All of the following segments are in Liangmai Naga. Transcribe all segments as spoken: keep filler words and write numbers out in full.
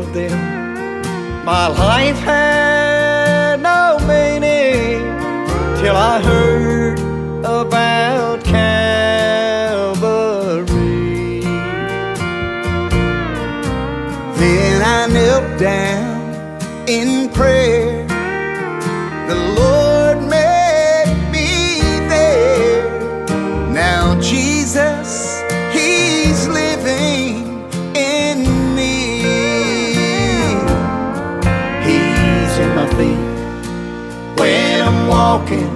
Them. My life had no meaning till I heard about Calvary. Then I knelt down in prayer. The Lord met me there. Now Jesus, He's living in me. He's in my feet when I'm walking,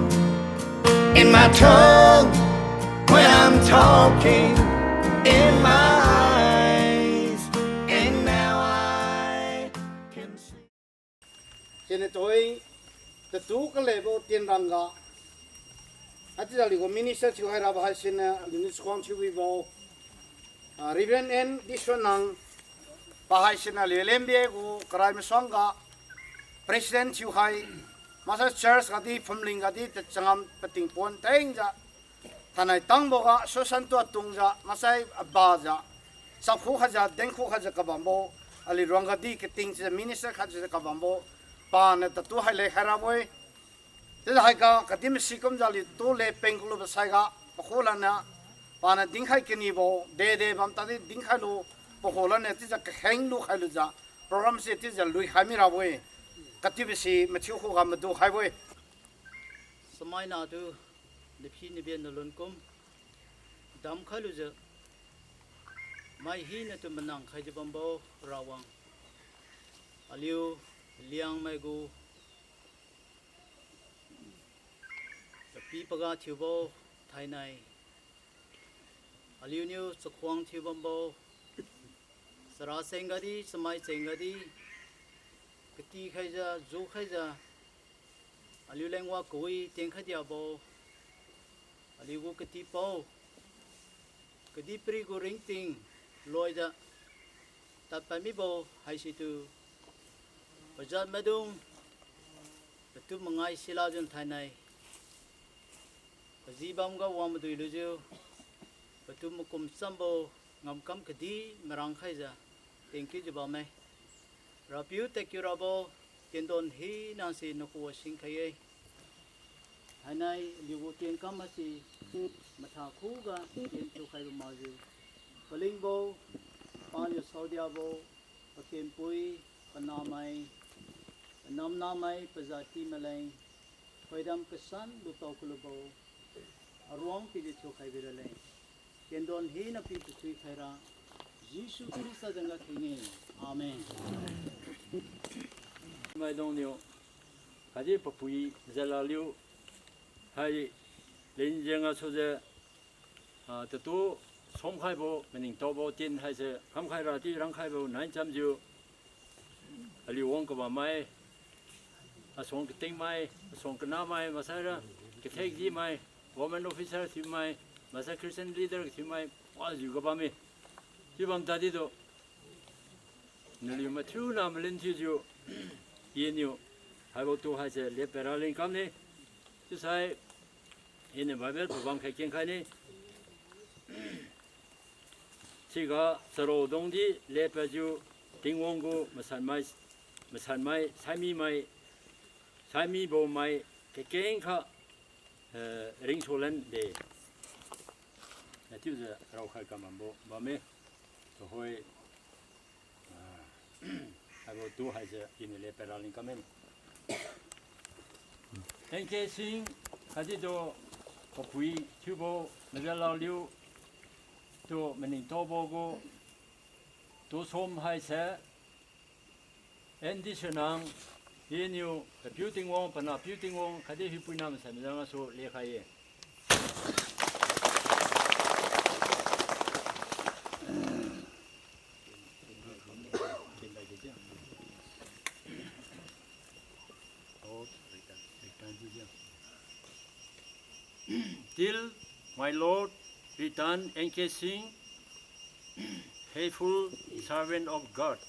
in my tongue when I'm talking, in my eyes, and now I can see. Siniu tuhoi, tatu kalebo tienrang ga, haichiujiu aliugu minister thiukhai rabo haisiniu aliuniu chakhuang thiuwibo, ah, Reverend N Disuannang, pahai siniu aliu L M B A gu karai masuangga President thiukhai, maksai church gadi, phumling gadi, tachangam pating pon tengjiu, thainai tangboga, susan tua tungjiu, maksai abajiu, chapkhu khaijiu, denkhu khaijiu kabambo, aliu ruang gadi kating chiujiu minister khat chiujiu kabambo, paniu tatu hai lekhai rabo-e. Chiujiu haiga kadin masi kumjiu aliutu lepeng kulubo saiga, pakhulanniu, paniu dinkhai kanibo, dede bam tadi dinkhailu, pakhulanniu chiujiu kakheng lukhai lujiu, program se chiujiu luikhai mirabo-e. Katiubo si mathiu khuga madu khaibo-e. Chamaina tu, naphi naben nalun kum, damkhai lujiu, mai hinatu manang khaijiu bambo Rawang. Aliu Liangmai gu papi paga thiubo thainai, aliuniu chakhuang thiubambo, chara cheng gadi, chamai cheng gadi, katikhaijiu, jukhaijiu, aliu lengwa kawi tienkhai diabo, aliugu katipao, kadihpiri gu ringting loijiu tadpad mibo haisitu, pajat maidung, patu mangai sila jun thainai, pajibamga wang madui lujiu, patu makum chambo ngamkam kadi marang khaijiu, thank you jiu bamme. Rapiu thank you rabo, tiendon hinase nakhuga singkhai-e. Thainai aliugu tienkam haise, matha khuga tien thiukhaibo makjiu, palingbo, paniu saodiabo, pakenpui, panahmai, panamnahmai, pazati maleng, thoidam kasan lutao kulubo, aruang pijiu thiukhai biraleng. Tiendon hina pi pathuikhaira, Jesu Khrista jengga thenge. Amen. Maidungniu, khatdi papui jala liu, hai, len jengga sujiu, ah, tatu somkhaibo, maningtaobo tin haise, kamkhaira di rangkhaibo nai chamjiu, aliu wang kabammai, asuang katingmai, asuang kanamai, masaira, kathek jimai, government officer thiumai, maksai Christian leader thiumai, wajiu kabamme. Chiubam tadi tu, naliu mathiuna malin thiujiu, iniu, haibo tu haise lepadra leng kamne. Chiusai, iniu Bible pabam khai kengkhaine. Siga charaodungdi lepadjiu Tingwang gu masanmai, masanmai, saimimai, saimibomai, kakengkha, eh, ringsulan de. Nachiujiu raokhai kamambo bamme. Tuhoi, ah, haibo tu haise iniu lepadra leng kamme. N K Singh, khatdi tu papui thiubo, Naga Laoliu, tu maningtaobo gu, tu som haise, N D Senang, iniu, Papiu Tingwang, Panahpiu Tingwang, khatdi Hiupuina Masanmai jenggasu lekhai-e. Till my Lord return, N K Singh, faithful servant of God.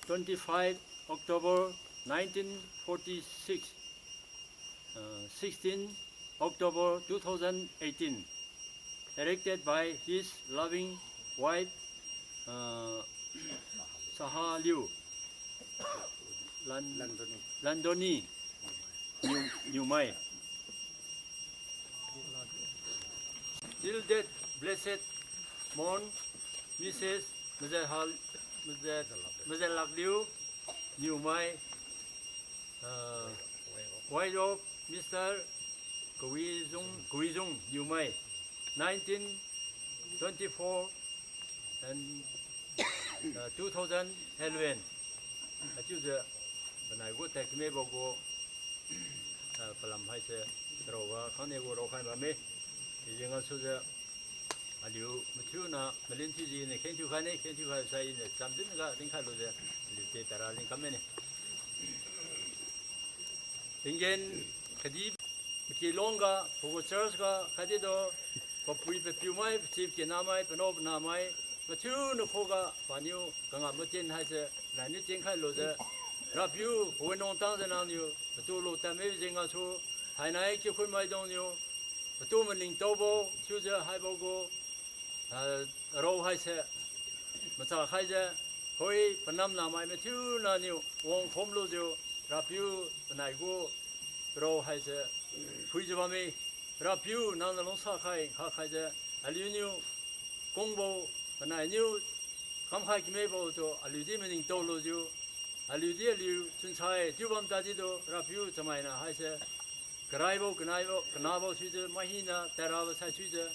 Twenty-five October nineteen forty-six, uh, sixteen October two thousand eighteen, erected by his loving wife, uh, Sahaliu Lan-, Landoni, Landoni Niu-, Niumai. Till death, blessed, mourn, Missus Mazathal-, Mazat-, Mazatlakliu Niumai, uh, wife of Mister Kawijung, Kawijung Niumai, nineteen twenty-four and, uh, two thousand eleven. Achiujiu panai gu tadkamibo gu, uh, palam haise raoga khangne gu raokhai bamme. Sijeng gasujiu aliu mathiuna malin thiujiu iniu kheng thiukhai ne, kheng thiukhai sai iniu chamdin ga dinkhai lujiu aliu te tara lingkam mine. Tinggen khatdi pakilong ga, pagu church ga, khatdi tu papui papiumai, pachip kenamai, panao panamai, mathiuna khuga paniu kangam matien haise, nai niu tienkhai lujiu, Rapiu, pawan nung tangjiu nangniu patu lu tadmi jeng gasu, thainai kikhun maidungniu patu maningtaobo thiujiu haibo gu, ah, rao haise macha khaijiu, hoi panam namai mathiuna niu wangkhom lujiu, Rapiu panai gu rao haise phuijiu bamme. Rapiu nangniu lungsa khai kha khaijiu, aliuniu kungbo, panainiu kamkhai kamibo tu aliudi maningtao lujiu, aliudi aliu chunsai chiubam tadi tu Rapiu chamaina haise karaibo, kanaibo, kanabo suijiu, mai hina tadrabo sai suijiu,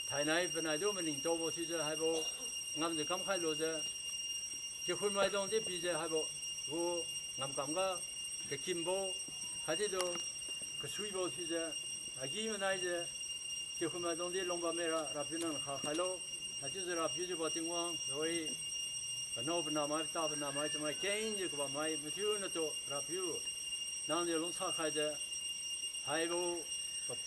thainai panaitu maningtaobo suijiu haibo ngamjiu kamkhai lujiu, kikhun maidungdi pijiu haibo gu ngamkam ga kakimbo, khatdi tu kasuibo suijiu, agi-manaijiu kikhun maidungdi lungbam mira Rapiu nangniu kha khailo. Haichiujiu Rapiu jiubo Tingwang, hoi panao panamai, pata panamai, chamai kengjiu kabammai mathiuna tu Rapiu nangniu lungsa khaijiu, haibo pa-,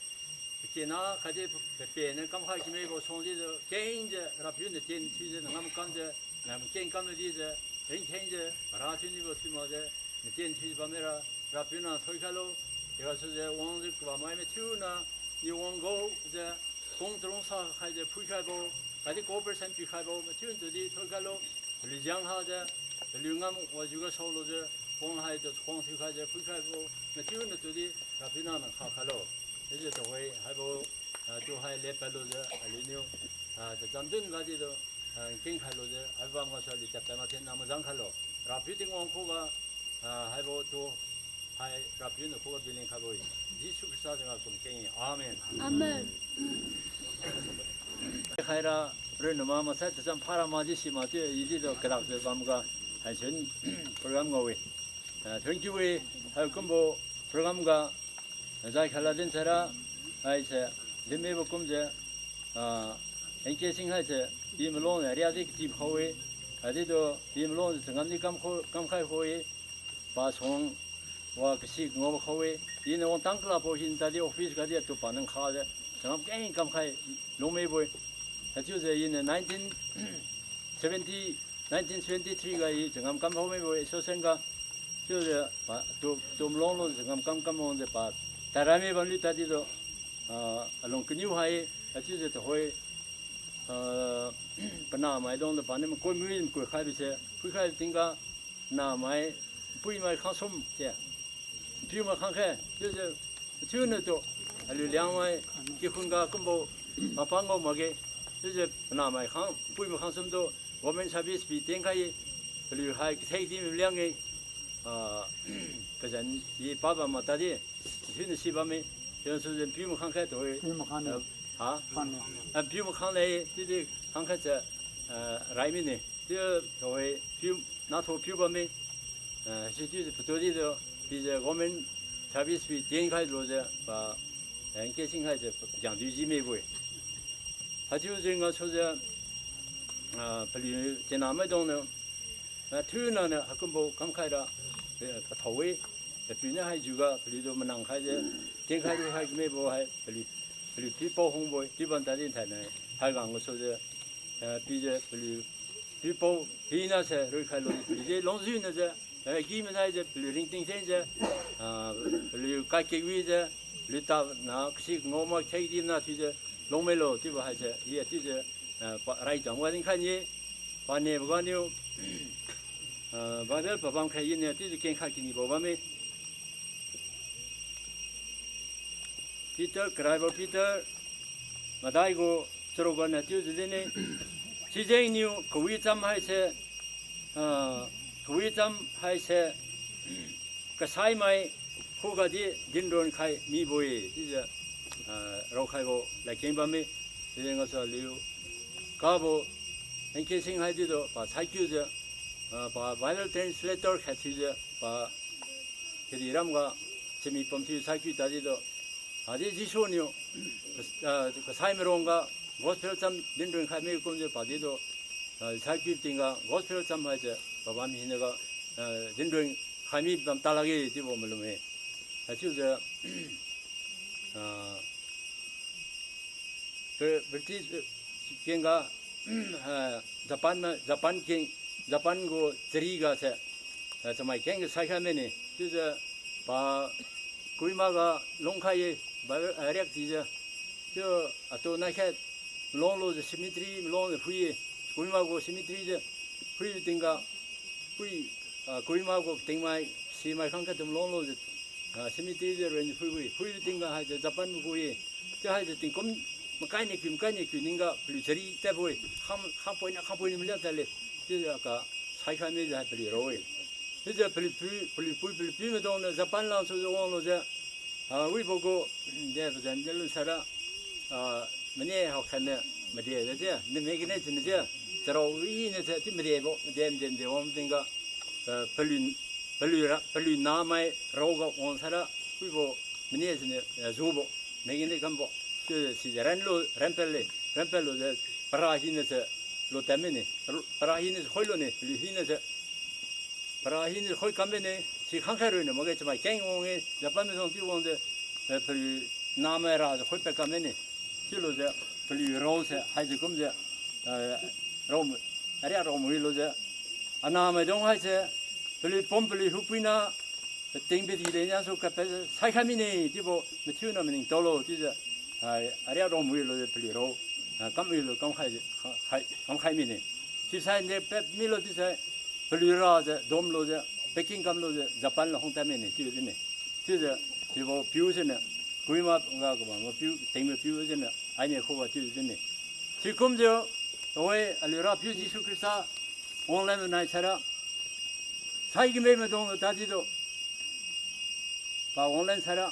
pakena khatdi pa-, papena kamkhai kamibo suangjiu kengjiu Rapiu natien thiujiu nangamkamjiu, nangkeng kamlu dijiu, ringkhengjiu para thiunibo thiu makjiu, natien thiujiu bam mira Rapiu nang thoikhailo. Digasujiu wangjiu kabammai mathiuna niu wang gajiu, kung chalungsa khaijiu phuikhaibo, khatdi cooperation pikhaibo mathiuna tudi thoikhailo. Paliu jang hajiu, paliu ngam wajiu ga saolujiu, wang haitu khuang thiukhaijiu phuikhaibo mathiuna tudi Rapiu nangniu kha khailo. Chiujiu tuhoi haibo, ah, tuhai lepad lujiu aliuniu, ah, tacham dun gadi tu, ah, nkeng khailujiu haibo bam gasu aliu tadpad mathen nang majang khailo. Rapiu Tingwang khuga, ah, haibo tu hai Rapiu niu khuga bilin khaibo-e. Jesu Khrista jengga kum keng-e. Amen. Amen. Khaira run nama masai tacham phara madi simak chiu idi tu kadakjiu bamga haisun program ngao-e. Ah, thank you-e, haikumbo program ga jai khaila din saira, haise dinmibo kumjiu, ah, N K Sing haise, pi malong area di kati khao-e, khatdi tu pi malong changam di kam kho, kamkhai kho-e, pasuang wa kasi ngao khao-e, iniu wangtang kalabo hin tadi office gadi atu pa nang khajiu changam keng kamkhai lungmibo-e. Haichiujiu iniu nineteen seventy, nineteen seventy-three ga i changam kam khaomibo-e association ga. Chiujiu pa tu, tu malong lu changam kam kam wangjiu pa tadra mi bamliu tadi tu, ah, alung kaniu hai, haichiujiu tuhoi, ah, panahmaidung tu paniu makui mui makui khaibo se, phuikhai tingga, namai, npuimai khangsum se, npiumai khangkhe chiujiu, chiuniu tu aliu Liangmai kikhun ga kumbo mapang ngao makge. Chiujiu panahmai khang, npuimai khangsum tu government service pi tienkhai-e, paliu hai kathei di maliang-e, ah, kazan i pabam matadi, chiuniu si bamme, chiujiu npiumai khangkhe tuhoi, npiumai khang, ah, ha? Ah, npiumai khang le, chiudi khangkhat jiu, ah, rai mine. Chiu tuhoi piu, nathu piu bamme. Ah, sichiujiu patu di tu, pijiu government service pi tienkhai lujiu pa, ah, N K Sing haise pajang diu ji mibo-e. Haichiu jeng gasujiu, ah, paliu chinamaidung niu, ah, thiuna niu haikumbo kamkhaira, eh, kathao-e, papiu niu haijiu ga paliu tu manang khaijiu, tienkhai ru hai kamibo hai paliu, paliu piupao hungbo-e, chiubam tadi thainai, haigang gasujiu, eh, pijiu paliu piupao hina se ruikhai lujiu paliu di lungjiu najiu, eh, gi-manaijiu paliu ringting senjiu, ah, paliu kaikiwijiu, paliu tana kasi ngao mak thei di mana thiujiu, lungmailo chiubo haise i chiujiu, ah, pa, rai cham ga dinkhai ni, panebo ganiu, Ah, Bible pabam khai yine chiujiu kengkhat kinibo bamme. Peter, karaibo Peter, madai gu charuk ganiu chiujiu dinne. Sijengniu kawicham haise, ah, kawicham haise, kasaimai khugadi dinron khai mibo-e chiujiu, ah, raokhaibo ladkeng bamme. Sijeng gasu aliu kabo N K Singh haidi tu pa saikiujiu, ah, pa Bible translator khat thiujiu pa kadih ramga chami pumthiu saikiu tadi tu, hadi Jesu niu, ah, kasai marongga gospel cham dinron khai mi kumjiu padi tu, ah, saikiu tingga gospel cham haise pabam hinaga, ah, dinron khai mi bam talakge chiubo malum-e. Haichiujiu, ah, Bri-, British, eh, kengga, ah, Japan ma, Japan keng, Japan gu chariga se, ah, chamai keng saikhai mine. Chiujiu pa Kohima ga lungkhai-e, ba, ah, riak chiujiu. Chiu atu naikhat malong lujiu cemetery malongjiu phui-e. Kohima gu cemetery jiu phui tingga, phui, ah, Kohima gu tingmai, simai khangkhat tu malong lujiu, ah, cemetery jiu roi ni phuibo-e. Phui tingga haijiu Japan magu-e. Chiu haijiu tingkum makai ni kiu, makai ni kiu ningga paliu chari tadbo-e. Khang, khangpoi na khangpoi ni maliang tadle. Chiujiu ka saikhai mijiu hai paliu rao-e. Chiujiu paliu pui, paliu pui, paliu piu maidungniu Japan langsujiu wanglujiu, ah, wibo gu, de pazan de lun saira, ah, mane haokhatniu made jiu, ni mekine chinjiu, charao winiu se chiu madebo, made, made, made wang tingga, ah, paliu, paliu ra, paliu namai raoga wang saira, wibo mane siniu, ah, jubo, mekine kambo, chiu sijiu ranlu, ranpadle, ranpadlujiu, para hina se, lu tad mine, para hina se khoilu ne, paliu hina se, para hina se khoi kam mine, si khangkhai rui niu makge chamai keng wang-e, Japan maidung chiu wangjiu, eh, paliu namai rajiu khoipad kam mine, chiulujiu, paliu rao se, haijiu kumjiu, eh, rao, aria rao mui lujiu, anahmaidung haise, paliu pum paliu hupuina, pating padi leng niasu kapad saikhai mine, chiubo mathiuna maningtaolo chiujiu, ah, aria rao mui lujiu paliu rao, ah, kam milu kamkhai, khai, kamkhai mine. Sisai ne pad milo chiusai, paliu rajiu, domlujiu, packing kamlujiu, Japan la hungtad mine chiu dinne. Chiujiu, sibo piu siniu, Kohima ga kabam piu, tingbo piu siniu, ainiu khuga chiu dinne. Sikumjiu, tuhoi aliu Rapiu Jesu Khrista, wanglan manai saira, sai kame maidung tadi tu, pa wanglan saira,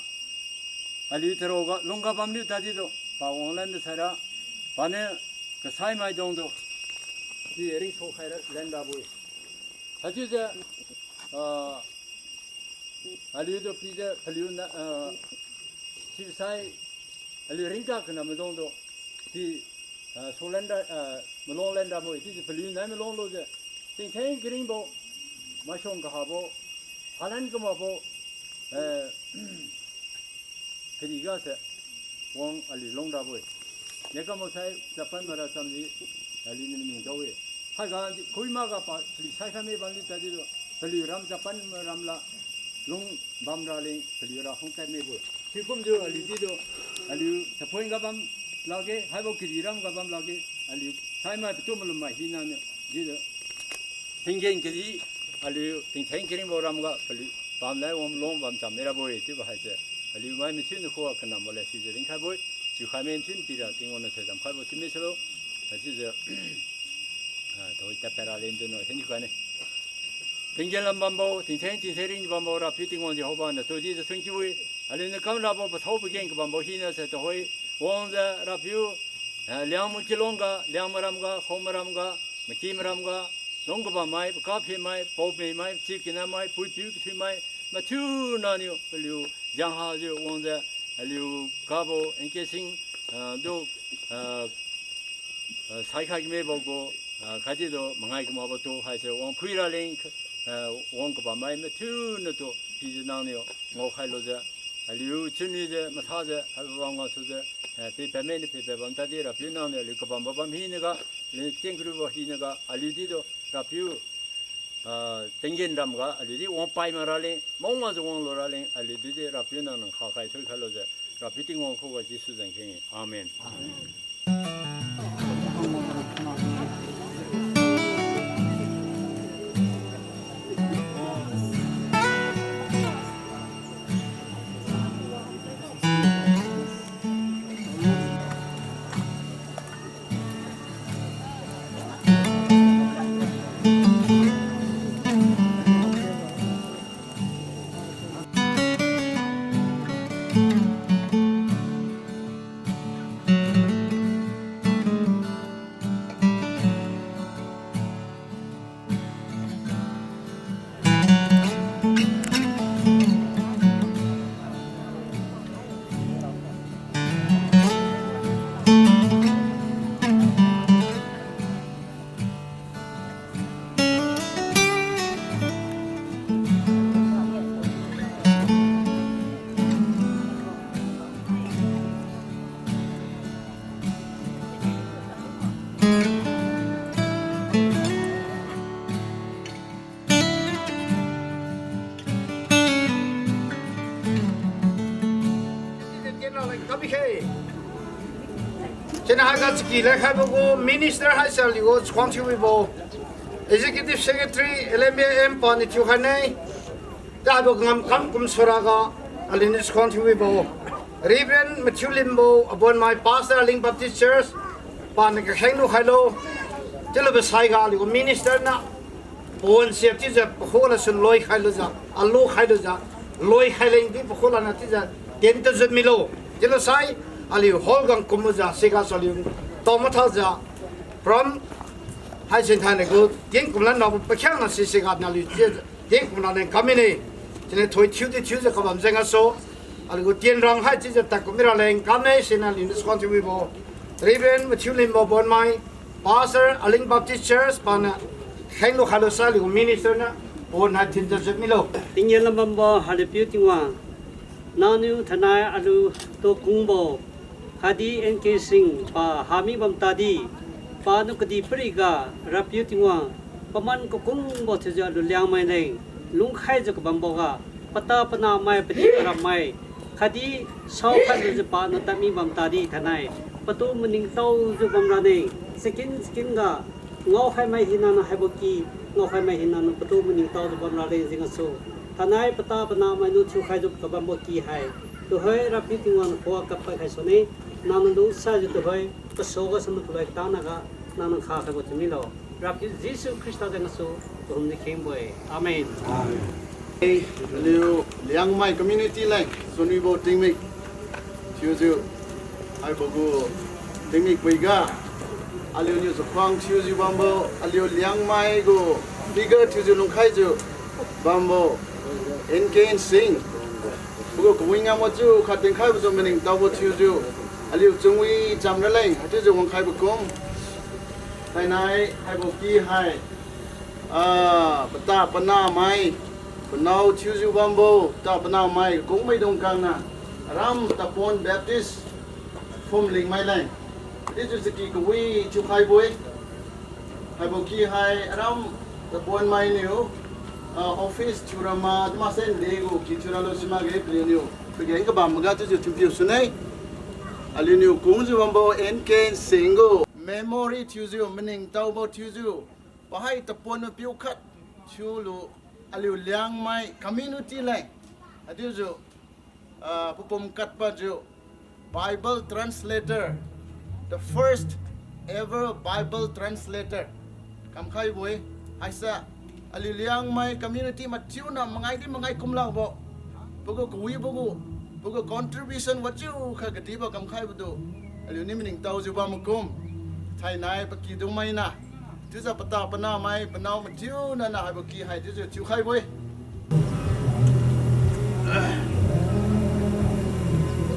aliu taraoga lungga bamniu tadi tu, pa wanglan saira, paniu kasai maidung tu, di ringso khaira lenrabo-e. Haichiujiu, ah, aliu tu pijiu paliu na, ah, sibosai, aliu ringka kana maidung tu, di, ah, solan ra, ah, malong lan rabo-e, chiujiu paliu nai malong lujiu, tingtheng karingbo, maisuang kahabo, halan kamakbo, eh, kadihga se, wang aliu lung rabo-e. Dekambo sai Japan mara chamdi, aliuniu maningtao-e. Haiga Kohima ga pa paliu saikhai mi bamdi tadi tu, paliu ram Japan maram la, lung bam raleng paliu ra hungtad mibo-e. Sikumjiu aliu di tu, aliu chapoin ga bam lakge, haibo kadih ram ga bam lakge, aliu saimai patu malummai hinaniu, di tu, tinggen kadih, aliu tingtheng karingbo ramga paliu bamlai wang lung bam cham mirabo-e chiubo haise, aliu mai mathiuniu khuga kanambo le sijiu ringkhaibo-e, chiukhai mi mathiu pira Tingwang niu thoidam khaibo thiu misilo, haichiujiu, ah, tuhoi tadpad raleng dinlo, henjiu kane. Tinggen lam bambo, tingtheng tingtheng ringjiu bambo Rapiu Tingwang Jehova natu dijiu thonkiu-e, aliuniu kamrabo pathao pageng kabambo hina se tuhoi, wangjiu Rapiu, ah, Liangmai kilong ga, Liangmai ram ga, Khongmai ram ga, Maky maram ga, lung kabammai, paka phimai, paomimai, chiu kinamai, puipiu kathuimai, mathiuna niu paliu jenghajiu wangjiu, aliu kabo N K Singh, ah, du, ah, ah, saikhai kamibo gu, ah, khatdi tu mangai kamakbo tu haise wangphui raleng, ah, wang kabammai mathiuna tu pijiu nangniu ngaokhai lujiu, aliu chunwijiu mathajiu haibo bam ngasujiu, eh, pipad mine pipad bam tadi Rapiu nangniu aliu kabambo bam hinaga, aliu tingkrubo hinaga, aliu di tu Rapiu, ah, tinggen ramga aliu di wangpai mak raleng, mangwangjiu wanglu raleng, aliu di di Rapiu nang nang khakhai thoikhai lujiu, Rapiu Tingwang khuga Jesu zan kheng-e. Amen. Amen. China haiga chaki laikhaibo gu minister haise aliu gu chakhuang thiuwibo, Executive Secretary L M B M paniu thiukhaine. Tabo ngamkam kum saraga aliuniu chakhuang thiuwibo, Reverend Mathiu Limbo, Abonmai Pastor Aling Baptist Church, paniu kakheng lukhailo. Chiulubo saiga aliu gu minister niu pawanse chiujiu pakhuga sun loikhai lujiu, alu khai lujiu, loikhai lengdi pakhuga niu chiujiu tien tajut milo. Chiulusai aliu hall gang kumlujiu sigasu aliu tao mathajiu, from haise thainai gu tien kumlan rabo pakhiangna si siga naliu chiu tien kumlan leng kam mine. Chiniu thoi thiudi thiujiu kabam jeng gasu, aliu gu tienrang hai chiujiu tadkum mira leng kam ne. Siniu aliuniu chakhuang thiuwibo, Reverend Mathiu Limbo, Abonmai Pastor Aling Baptist Church, paniu kheng lukhailusai aliu gu minister niu pawan hai thin tajut milo. Tinggen lambambo haliu Piu Tingwang, nangniu thainai aliutu kungbo khatdi N K Sing pa hami bam tadi, paniu kadihpiriga Rapiu Tingwang, paman kakungbo thiujiu aliu Liangmai leng lungkhaijiu kabamboga, pata panahmai, padi parammai khatdi saokhat lujiu paniu tadmi bam tadi thainai patu maningtaojiu bamrane. Sakin sakin ga ngaokhaimai hina nang haibo ky, ngaokhaimai hina nang patu maningtaojiu bamra leng jeng gasu, thainai pata panahmai niu thiukhaijiu kabambo ky hai, tuhoi Rapiu Tingwang khuga kapad khai sune. Nangniu lungsaijiu tuhoi kasoga sunu kaloi katang naga nangniu nkha khaibo thiu milo. Rapiu Jesu Khrista jeng gasu tuhumjiu khengbo-e. Amen. Aliu Liangmai community leng sunuibo tingmik thiujiu, haibo gu tingmik puiga aliuniu chakhuang thiujiu bambo, aliu Liangmai gu figure thiujiu lungkhaijiu bambo N K Sing, pagu kawi ngam wajiu khat tingkhaibojiu maningtaobo thiujiu aliu chunwi cham raleng haichiujiu wangkhaibo kum, thainai haibo ky hai, ah, pata panahmai, panao thiujiu bambo pata panahmai kungmaidung kangna aram Tapon Baptist Phumlingmai leng haichiujiu chaki kawi thiukhaibo-e. Haibo ky hai aram Tapon mainiu, ah, office thiura ma, masen de gu ky thiuralo simakge paliuniu pageng kabamga chiujiu thinpiu sune. Aliuniu kungjiu bambo N K Sing gu memory thiujiu, maningtaobo thiujiu, pahai Tapon mapiu khat thiulu aliu Liangmai community leng haichiujiu, ah, papum katpadjiu Bible translator, the first ever Bible translator kamkhaibo-e. Haise aliu Liangmai community mathiuna mangaidi mangai kumlakbo, pagu kawibo gu, pagu contribution wajiukha kadibo kamkhaibotu aliuniu maningtaojiu bam makum, thainai pakydung maina chiujiu pata panahmai panao mathiuna na haibo ky hai chiujiu thiukhaibo-e.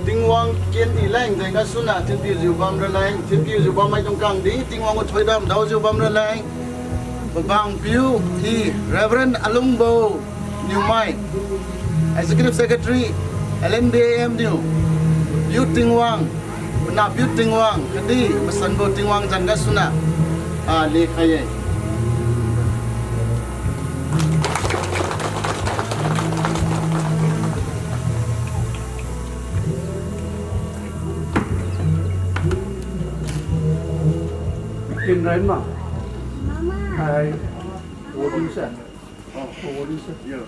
Tingwang kendi leng jeng gasuna thinpiujiu bamraleng, thinpiujiu bammaidung kangdi Tingwang gu thoidam daojiu bamraleng, pabangpiu i Reverend Alungbo Newmai, Executive Secretary, L N B A M niu, Piu Tingwang, Panahpiu Tingwang khatdi Masanbo Tingwang jeng gasuna, ah, lekhai-e. Tin rai ma. Hai. Odi sa. Odi sa. Yo.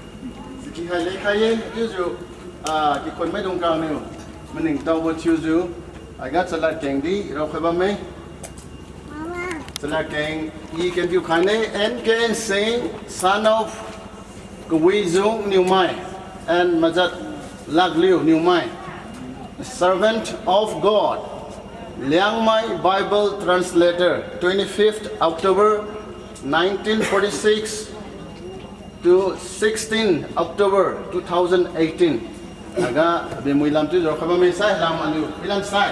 Siki hai lekhai-e, chiujiu, ah, kikhun maidung kangniu maningtaobo thiujiu, haiga chalad kengdi raokhai bamme. Chalad keng i kenpiu khaine, N K Singh, son of Kawijung Newmai and Majat Lakliu Newmai. Servant of God, Liangmai Bible translator, twenty-fifth October nineteen forty-six to sixteenth October two thousand eighteen. Aga bimui lam tu jor khabamai sai lam anu bilan sai.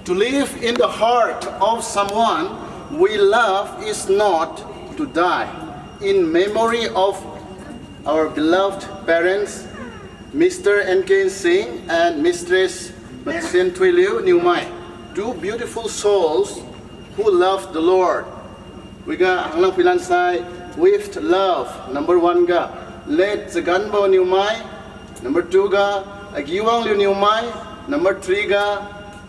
To live in the heart of someone we love is not to die. In memory of our beloved parents, Mister N K Singh and Mistress Matsinthuiliu Niumai, two beautiful souls who love the Lord. Wiga hanglang pilan sai, with love, number one ga, late Chaganbo Niumai, number two ga, Agiwangliu Niumai, number three ga,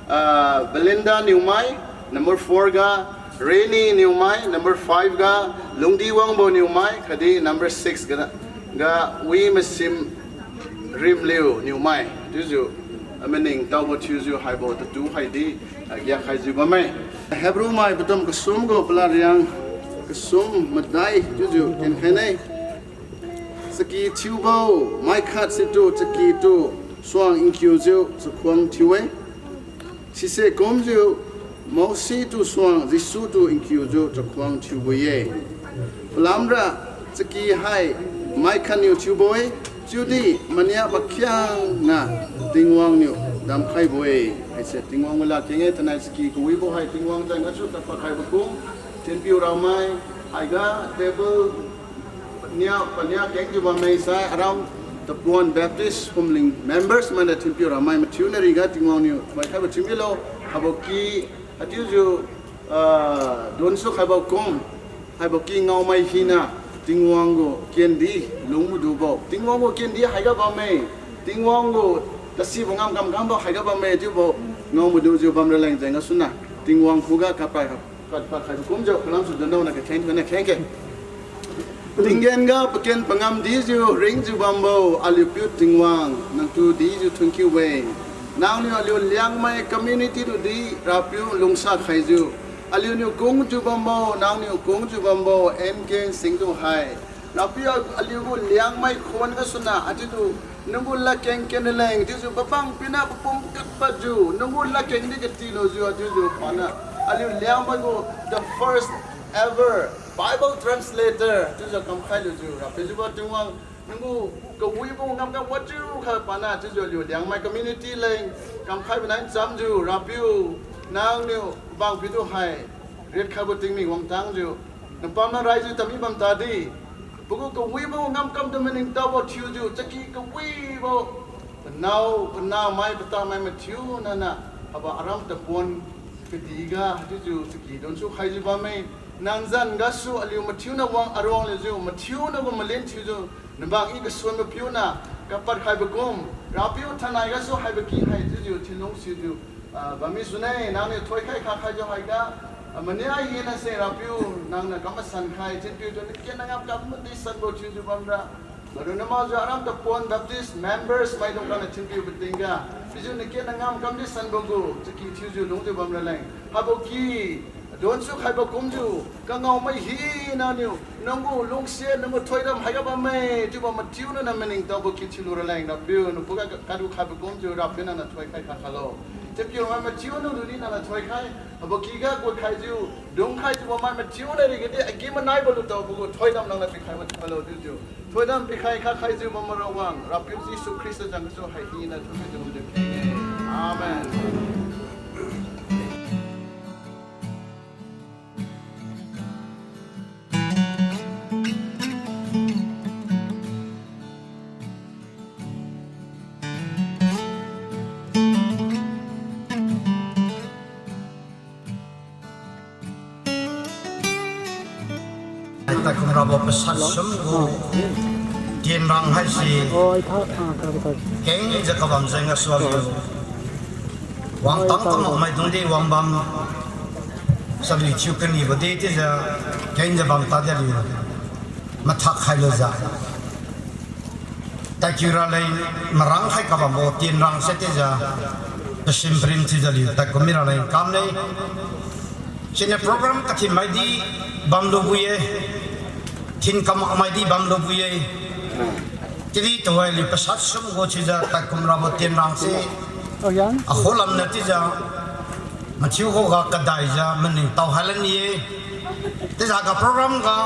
ah, Belinda Niumai, number four ga, Reni Niumai, number five ga, Lungdiwangbo Niumai, khatdi number six ga, ga Wi Masim Rimliu Niumai. Chiujiu, ah, maningtaobo thiujiu haibo tatu haidi, ah, giak khaijiu bamme. Hebrew mai padam kasum gu palariang kasum madai chiujiu kenkhaine. Chaki thiubo, maikhat situ chaki tu suang nkiujiu chakhuang thiu-e. Sise kumjiu, Mose tu suang Jesu tu nkiujiu chakhuang thiubo-e. Palamra chaki hai maikhatniu thiubo-e, chiudi mania makhiangna Tingwang niu damkhaibo-e. Haise Tingwang gu ladkeng-e, thainai chaki kawibo hai Tingwang jeng gasu tapakhaibo kum, thinpiu ramai, haiga table nia pania kengjiu bamme sai aram Tapuan Baptist Phumling members mainiu thinpiu ramai mathiuna riga Tingwang niu thoikhaibo thiumilo, haibo ky, haichiujiu, ah, donsu khaibo kum, haibo ky ngaomai hina, Tingwang gu kendi lungmadubo, Tingwang gu kendi haiga bamme, Tingwang gu tasibo ngamkam kambo haiga bamme chiubo ngaomadujiu bamraleng jeng gasuna, Tingwang khuga kapai kapai khaibo kumjiu kalamsu dundaona kakheng thaina khengke. Tinggen ga paken pangam dijiu ringjiu bambo aliu Piu Tingwang, nangtu dijiu thunkiu-e. Nangniu aliu Liangmai community tu di Rapiu lungsa khaijiu, aliuniu kungjiu bambo, nangniu kungjiu bambo N K Singh tu hai, Rapiu, aliugu Liangmai khuan gasuna, achiutu nanggu ladkeng ken raleng chiujiu pabang pina papum katpadjiu nanggu ladkeng di katilujiu, achiujiu pana aliu Liangmai gu the first ever Bible translator chiujiu kamkhai lujiu, Rapiu jiubo Tingwang, nanggu kawibo ngamkam wajiukha pana chiujiu aliu Liangmai community leng kamkhaibo nai nchamjiu, Rapiu, nangniu bangpitu hai riat khaibo tingmik wangtangjiu, napamna raijiu tami bam tadi, pagu kawibo ngamkam tu maningtaobo thiujiu, chaki kawibo, panao panahmai patamai mathiuna niu haibo aram Tapuan kadihga haichiujiu chaki donsu khaijiu bamme. Nang zan gasu aliu mathiuna wang aruang liujiu, mathiuna gu malin thiujiu, nabang i kasuan mapiuna kapad khaibo kum, Rapiu thainai gasu haibo ky hai chiujiu thinlung sijiu, ah, bammi sune, nangniu thoikhai khakhaijiu haiga, ah, mania hina se Rapiu, nangniu kam masan khai, thinpiu tu naken ngamkam madi sanbo thiujiu bamra. Aruna makjiu aram Tapuan Baptist members maidung kaniu thinpiu patingga, pijiu naken ngamkam di sanbo gu chaki thiujiu lungjiu bamraleng, haibo ky donsu khaibo kumjiu, kangaomai hina niu nanggu lungsiat, nanggu thoidam haiga bamme chiubo mathiuna niu maningtaobo ky thiulu raleng, Rapiu, nangkhuga kadu khaibo kumjiu, Rapiu, nangniu thoikhai khakhailo. Thinpiu mai mathiuna tu di nangniu thoikhai, haibo kyga kuikhaijiu, dungkhaijiu bammai mathiuna rigadi agi-manaibo lutaobo gu thoidam nangniu pikhaibo thiulo chiujiu, thoidam pikhai khakhaijiu bamma rawang, Rapiu Jesu Khrista zan gasu hai hina thunkiu di kheng-e. Amen. Taikum rabo pasat sum gu tienrang haise kengjiu kabam jeng gasu aliu wangtang kamak maidungdi wangbam, chalui thiu kanibo di chiujiu kengjiu bam tadi aliu mathak khailujiu tadkiu raleng marang khai kabambo tienrang se chiujiu, pasim parim thiujiu aliu tadkum mi raleng kamne. Siniu program kathinmaidi bamlubo-e, thin kamakmaidi bamlubo-e. Chiudi tuhoi aliu pasat sum gu chiujiu taikum rabo tienrang se. Akhulam niu chiujiu mathiu khuga kadaijiu maningtao hai lan ye. Chiujiu ga program ga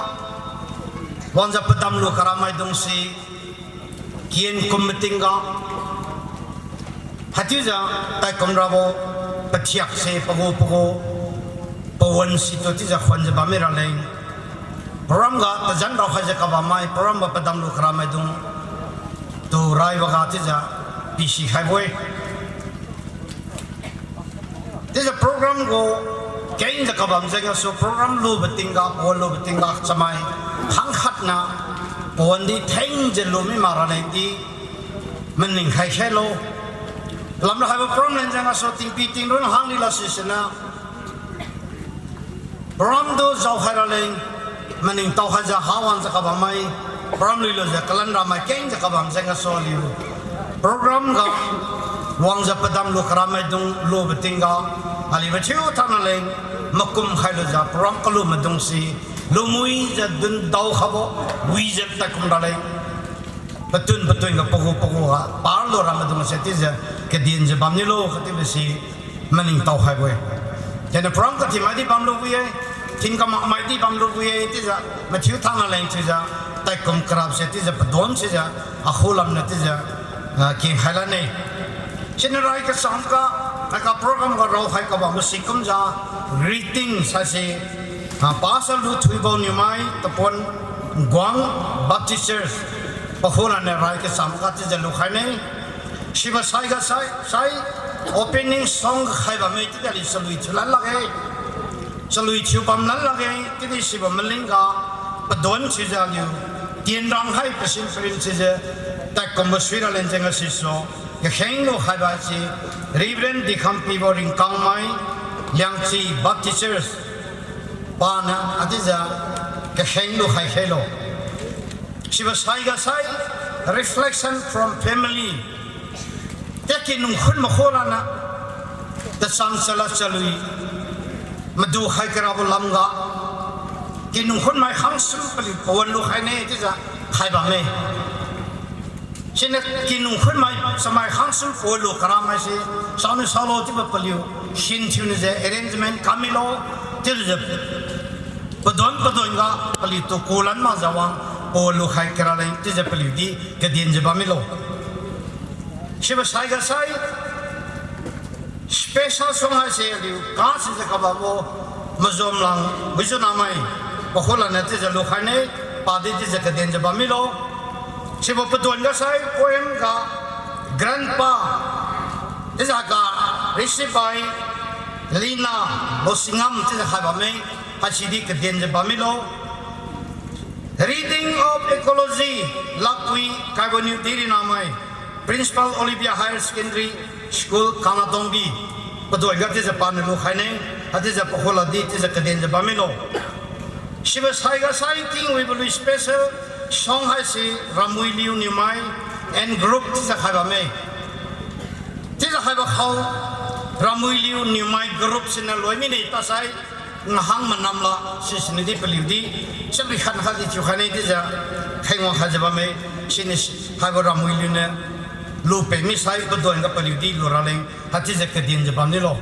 wangjiu padam lu karamaidung se, kien kum mating ga, haichiujiu taikum rabo pathiak se pagu pagu pawan situ chiujiu khonjiu bamme raleng. Program ga tazan raokhaijiu kabammai, program ga padam lu karamaidung tu raiboga chiujiu pisikhaibo-e. Chiujiu program gu kengjiu kabam jeng gasu program lubo tingga, pawan lubo tingga chamai khangkhatna pawan di thengjiu lumi mak raleng di maning khai khelo. Lamra haibo program leng jeng gasu tingpi tingrun hang lila sisiniu program tu jaokhai raleng, maningtao khaijiu hawangjiu kabammai, program luilujiu kalan ramai kengjiu kabam jeng gasu aliu program ga wangjiu padam lu karamaidung lubo tingga, aliu mathiu thanaleng makum khailujiu program kalu maidung se, lumuijiu dun daokhaibo, wijiu taikum raleng, patun patun ga pagu pagu ga parlu ramaidung se chiujiu kadenjiu bamnilo katiubo se maningtao khaibo-e. Chiuniu program kathiumai di bamlubo-e, thin kamakmai di bamlubo-e, chiujiu mathiu thanaleng chiujiu taikum karab se chiujiu padon sijiu akhulam niu chiujiu, ah, kengkhai lane. Siniu rai kacham ga, haiga program ga raokhai kabambo sikumjiu greeting saise, ah, Pastor Luthuibo Niumai, Tapuan Guang Baptist Church, pakhulam niu rai kacham ga chiujiu lukhaine. Sibo saiga sai, sai opening song ga khai bamme chiudi aliu chalui thiu lan lakge. Chalui thiu bam lan lakge, chiudi sibo malingga padon sijiu aliu tienrang hai pasin parin sijiu taikumbo sui raleng jeng gasisu kakheng lukhaibo se Reverend Dikhampibo Ringkangmai, Liangchi Baptist Church, paniu achiujiu kakheng lukhai khelo. Sibo saiga sai reflection from family. Tia kinungkhun makhulanniu tachang chalad chalui madu khai karabo lamga kinungkhun mai khangsum paliu pawan lukhaine chiujiu khai bamme. Siniu kinungkhun mai chamai khangsum pawan lu karamaise, saoniu saolo chiubo paliu sin thiuniu jiu arrangement kam milo, chiulujiu padon padon ga paliutu kulan makjiu wang pawan lukhai karaleng chiujiu paliudi kadenjiu bam milo. Sibo saiga sai special song haise aliu kasijiu kabambo Mazomlang Wijunnamai, pakhulanniu chiujiu lukhaine, padi chiujiu kadenjiu bam milo. Sibo padon ga sai poem ga Grandpa chiujiu ga receive by Lina Losingam chiujiu khai bamme, haisidi kadenjiu bam milo. Reading of Ecology, Lakpui Kaibo Niudi Rinamai, Principal Olivia Higher Secondary School, Kanadongbi, padon ga chiujiu paniu lukhaine, haichiujiu pakhuladi chiujiu kadenjiu bam milo. Sibo saiga sai Tingwibo lui special song haise Ramuiliu Niumai and group chiujiu khai bamme. Chiujiu khaibo khao Ramuiliu Niumai group siniu loi mine tasai ngahang manamla sisiniudi paliudi, sabri khat khatdi thiukhaine chiujiu khengwang khaijiu bamme, sini haibo Ramuiliu niu lupad misai padon ga paliudi luraleng haichiujiu kadenjiu bam milo.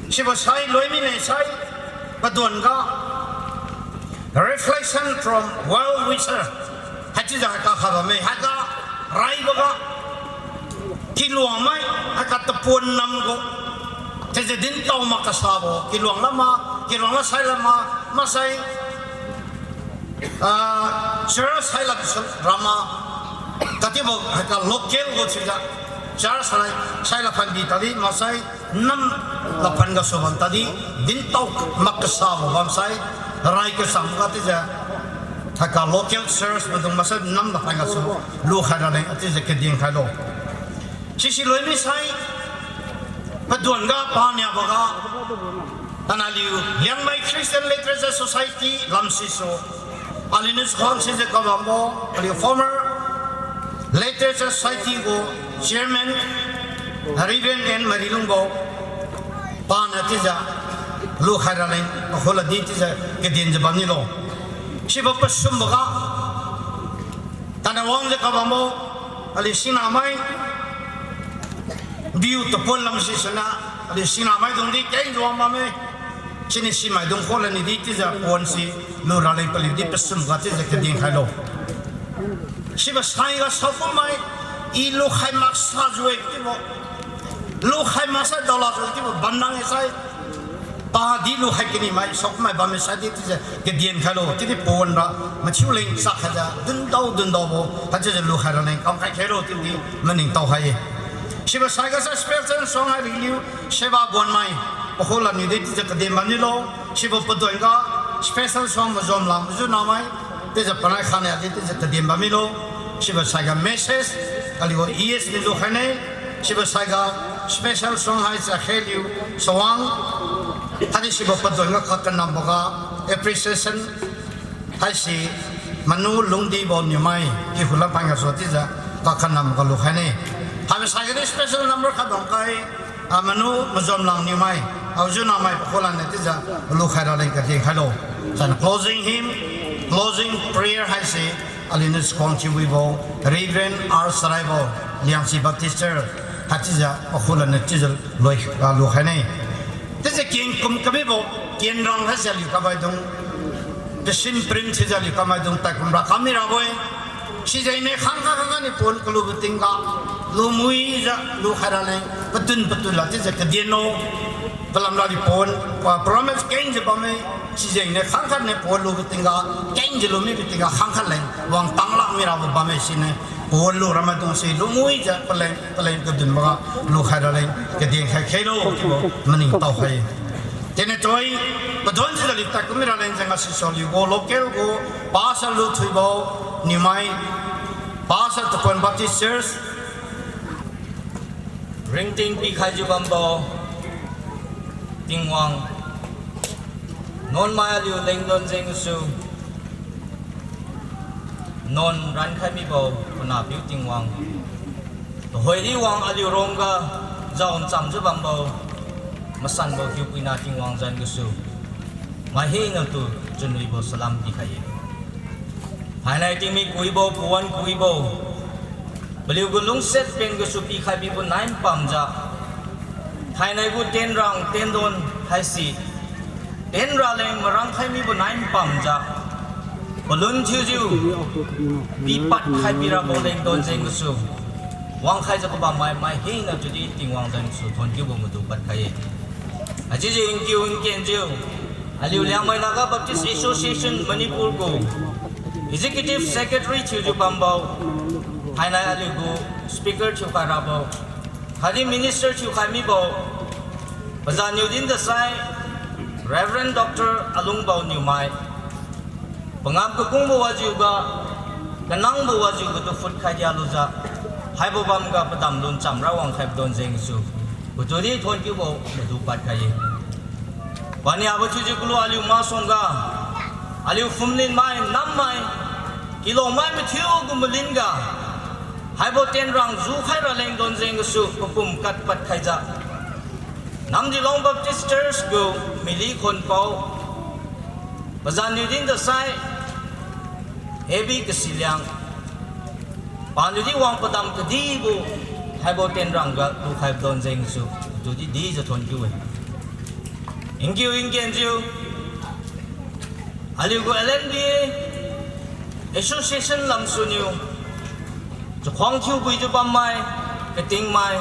Sibo sai loi mine sai padon ga Reflection from Well Wisher. Haichiujiu haiga khai bamme, haiga raiboga kiluangmai, haiga tapuan namgu chiujiu dintao mak kasabo, kiluang lama, kiluang la sai lama, maksai, ah, church sai la su rama, katibo haiga local gu chiujiu church sai, sai la phanbi tadi, maksai nam la phan gasu bam tadi, dintao mak kasabo bamsai, rai kacham ga chiujiu haiga local church maidung maksai nam la phan gasu lukhai raleng achiujiu kadin khailo. Sisi loi misai, padon ga paniaboga, analiu Liangmai Christian Literature Society lamsisu, aliuniu khuang sijiu kabambo, aliu former Literature Society gu Chairman, Reverend N Marilungbo, paniu chiujiu lukhai raleng, pakhuladi chiujiu kadinjiu bam nilo. Sibo pasumboga, Tana wangjiu kabambo, aliu sinamai, biu tapon lam sisana, aliu sinamaidung di kengjiu wang bamme. Siniu simaidung kholaniu di chiujiu pon si luraleng paliu di pasum ga chiujiu kadin khailo. Sibo saiga saokummai, i lukhai maksa jiu-e chiubo. Lukhai maksai daolakjiu chiubo bamnang-e sai. Padi lukhai kanimai saokummai bamme sai di chiujiu kadin khailo. Chiudi pawan ra mathiu leng chak khaijiu dundao dundaobo haichiujiu lukhai raleng kamkhai khailo chiudi maningtao khai-e. Sibo saiga sai special suang hai riliu, seba bonmai, pakholaniu di chiujiu kadin bamniulo. Sibo paduan ga special suang majom lam majunamai, chiujiu panai khania di chiujiu kadin bamniulo. Sibo saiga message, aliu E S niu lukhaine. Sibo saiga special suang hai chakheliu, sawang, khatdi sibo paduan ga kakanamboga appreciation haise Manu Lungdibo niumai, kihu lamphan gasu chiujiu kakanamboga lukhaine. Haibo saiga di special number khat dungkai, ah, Manu Majomlang niumai, aojiu namai pakholaniu chiujiu lukhai raleng kadin khailo. Chan closing hymn, closing prayer haise aliuniu chakhuang thiuwibo Reverend R Saraibo, Liangsi Baptist Church, haichiujiu pakholaniu chiujiu loi, ah, lukhaine. Chiujiu kengkum kamibo, kenrang haise aliu kamaidung, tasin prim thiujiu aliu kamaidung taikum ra kam mirabo-e. Sijengniu khangkhat khangkhat niu pon kalubo tingga, lumuijiu lukhai raleng, patun patun la chiujiu kadenlo, palamra di pon, pa promise kengjiu bamme. Sijengniu khangkhat niu pon lubo tingga, kengjiu lumibo tingga khangkhat leng wangtang lak mirabo bamme siniu, pon lura maidungse lumuijiu paleng paleng kadunboga lukhai raleng kaden khai khailo chiubo maningtao khai-e. Tene choi, padon chiujiu aliu taikum miraleng jeng asiso aliu gu local gu pastor Luthuibo niumai, pastor Tapan Baptist Church, ringting pikhaijiu bambo Tingwang, nuanmai aliu lengdon jeng gasu nuan rankhai mibo panahpiu Tingwang, tuhoidi wang aliu rongga jao nchamjiu bambo masanbo hiupuina Tingwang zan gasu mai hinatu chunwibo salam pikhai-e. Thainai tingmik kuibo, pawan kuibo, paliugu lungsiat pen gasu pikhai bibo nai mpamjiu, thainai gu tenrang tendon haise tenra leng marangkhai mibo nai mpamjiu, palun thiujiu pipad khai birabo lengdon jeng gasu wangkhaijiu kabammai mai hina chiudi Tingwang zan gasu thonkiubo madu padkhai-e. Haichiujiu nkiu nkenjiu, aliu Liangmai Naga Baptist Association Manipur gu Executive Secretary thiujiu bambo, thainai aliu gu speaker thiukhai rabo, khatdi minister thiukhai mibo, pazanniu din dasai Reverend Doctor Alungbo niumai, pangam kakungbo wajiuga, kanangbo wajiuga tu phutkhai dialujiu, haibo bamga padam lun chamra wangkhaibo don jeng gasu, patudi thonkiubo madu padkhai-e. Paniabo thiujiu kalu aliu masuangga, aliu phumlinmai, nammai, kilomai mathiu gu malinga, haibo tenrang jukhai raleng don jeng gasu papum kat padkhaijiu, Namdilong Baptist Church gu Mily Khonpao, pazanniu din dasai Hebi Kasiliang, paniudi wang padam kadibo, haibo tenrang ga lukhaibo don jeng gasu, tudi dijiu thonkiu-e. Nkiu nkenjiu, aliu gu L N B A Association lamsuniu chakhuang thiubuijiu bammai, katingmai,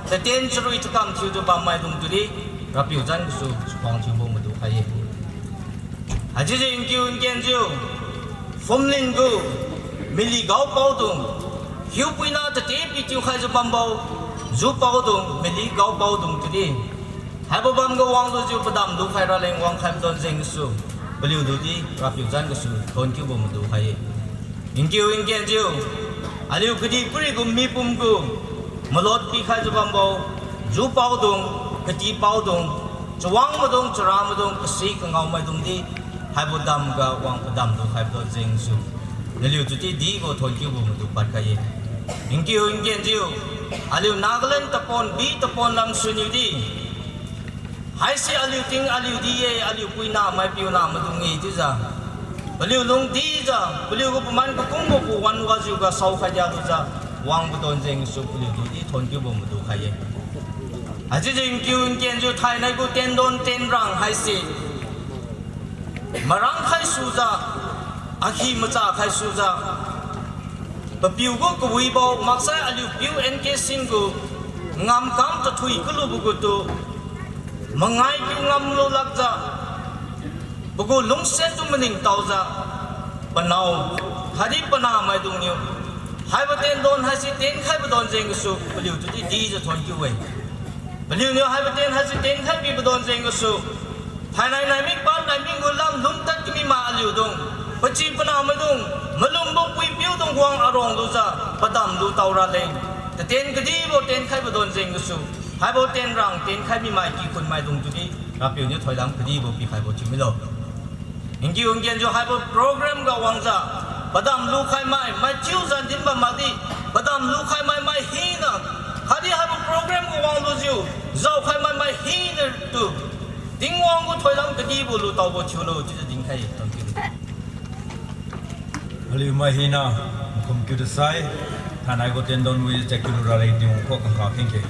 tatien charui takam thiujiu bammaidung tudi, Rapiu zan gasu chakhuang thiubo madu khai-e. Haichiujiu nkiu nkenjiu, phumling gu Mily Gaopaodung, hiupuina tati pitiu khaijiu bambo, jupaodung Mily Gaopaodung tudi, haibo bamga wanglujiu padam lukhai raleng wangkhaibo don jeng gasu, paliu tudi Rapiu zan gasu thonkiubo madu khai-e. Nkiu nkenjiu, aliu kadihpiri gu mipum gu malot pikhaijiu bambo, jupaodung, katipaodung, chawang maidung, chara maidung, kasi kangao maidung di, haibo damga wang padam lukhaibo don jeng gasu, naliu tudi dibo thonkiubo madu padkhai-e. Nkiu nkenjiu, aliu Nagaland tapon, bi tapon lamsuniu di, haise aliu ting aliu di-e, aliu puina maipiuna maidung-e chiujiu, Paliu lungdijiu, paliu gu paman kakungbo gu wan wajiu ga saokhai dialujiu, wangbo don jengsu paliu tudi thonkiubo madu khai-e. Haichiujiu nkiu nkenjiu thainai gu tendon tenrang haise marang khaisujiu, akhi macha khaisujiu, papiu gu kawibo maksai aliu piu N K Sying gu ngamkam tathui kalubo gutu, mangai kiu ngamlu lakjiu, pagu lungsiat tu maningtaojiu, panao, khatdi panah maidungniu haibo tendon haise tenkhaibo don jeng gasu paliu tudi dijiu thonkiu-e. Paliuniu haibo ten haise tenkhai bibo don jeng gasu, thainai naimik pa naimik gu lam lungtad kami ma aliudung, pachi panah maidung, malumbo puipiudung wang arong lujiu, padam lu tao raleng, taten kadibo tenkhaibo don jeng gasu, haibo tenrang tenkhai mimai kikhun maidung tudi, Rapiu niu thoidam kadibo pikhaibo thiumilo. Nkiu nkenjiu haibo program ga wangjiu, padam lukhai mai, mathiu jandin bam makdi, padam lukhai mai mai hina, khatdi haibo program ga wanglujiu, jaokhai mai mai hina tu, Tingwang gu thoidam kadibo lutaobo thiulo chiujiu dinkhai-e, thonkiu. Aliu mai hina, makhum kiu dasai, thainai gu tendon wi chak kiu lu raleng Tingwang khuga kakha khengkhe.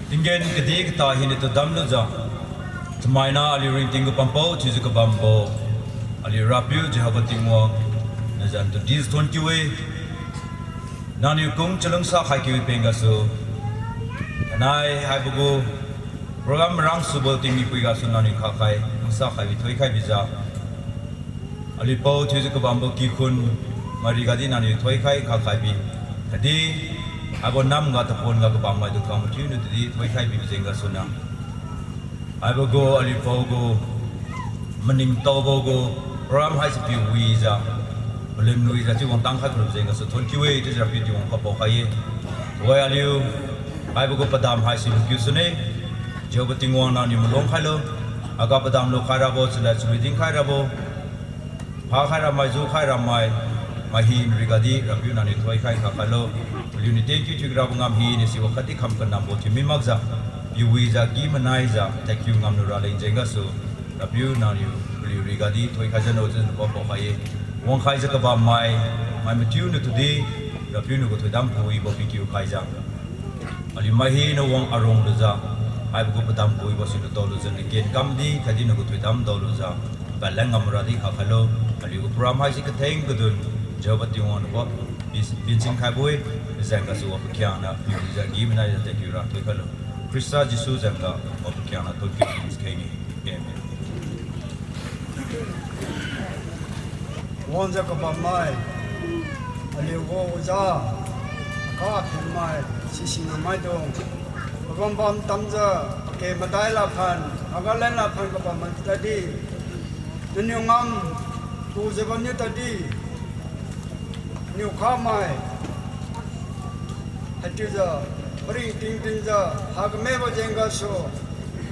Tinggen kadih kata hina tu damlujiu, chamaina aliu ringting gu pampao thiujiu kabambo, aliu Rapiu Jehovah Tingwang, nazan tu dijiu thonkiu-e. Nangniu kung chalungsa khai kiu peng gasu, thainai haibo gu program marang subo tingmipui gasu nangniu khakhai lungsa khai bi thoikhai bijiu, aliu pao thiujiu kabambo kikhun mai rigadi nangniu thoikhai khakhai bi, khatdi haibo namga tapon ga kabam maitu kang mathiuniu tudi thoikhai bibo jeng gasuniu, haibo gu aliu pao gu maningtaobo gu program haise piu wijiu, palun wijiu chiu wangtang khai kalu jeng gasu thonkiu-e chiujiu Rapiu Tingwang kapao khai-e. Wai aliu, haibo gu padam haise lukiu sune, Jehovah Tingwang nangniu maluang khailo, aga padam lukhai rabo, chalad chalui dinkhai rabo, phakhai ramai, jukhai ramai, mai hina rigadi Rapiu nangniu thoikhai khailo, paliuniu thank you thiu rabo ngam hina sibo khatdi kham kanambo thiumi makjiu, piu wijiu, agi manaijiu, thank you ngamlu raleng jeng gasu, Rapiu nangniu paliu rigadi thoikhai jano chiujiu npa paokhai-e. Wangkhaijiu kabam mai, mai mathiuniu tudi, Rapiu nagu thoidam kawibo pikiu khaijiu, aliu mai hina wang arong lujiu, haibo gu padam kawibo si lutao lujiu, nken kamdi khatdi nagu thoidam daolujiu, palan ngam radi khakhailo, aliu gu program haise katheng kadun, Jehovah Tingwang nabo, pin, pinchin khaibo-e, zan gasu wa pakhiangna, piu wijiu, agi manaijiu thank you ra thoikhailo. Khrista Jesu zanga wa pakhiangna thonkiu kheng-e. Amen. Wangjiu kabam mai, aliu gu oja, akha phen mai, sisingna maidung, pabam bam tamjiu, pake madai laphan, aga len laphan kabam mai tadi, naniu ngam, tujiu bamniu tadi, niu khamai, haichiujiu, paringting tingjiu, hakamebo jeng gasu,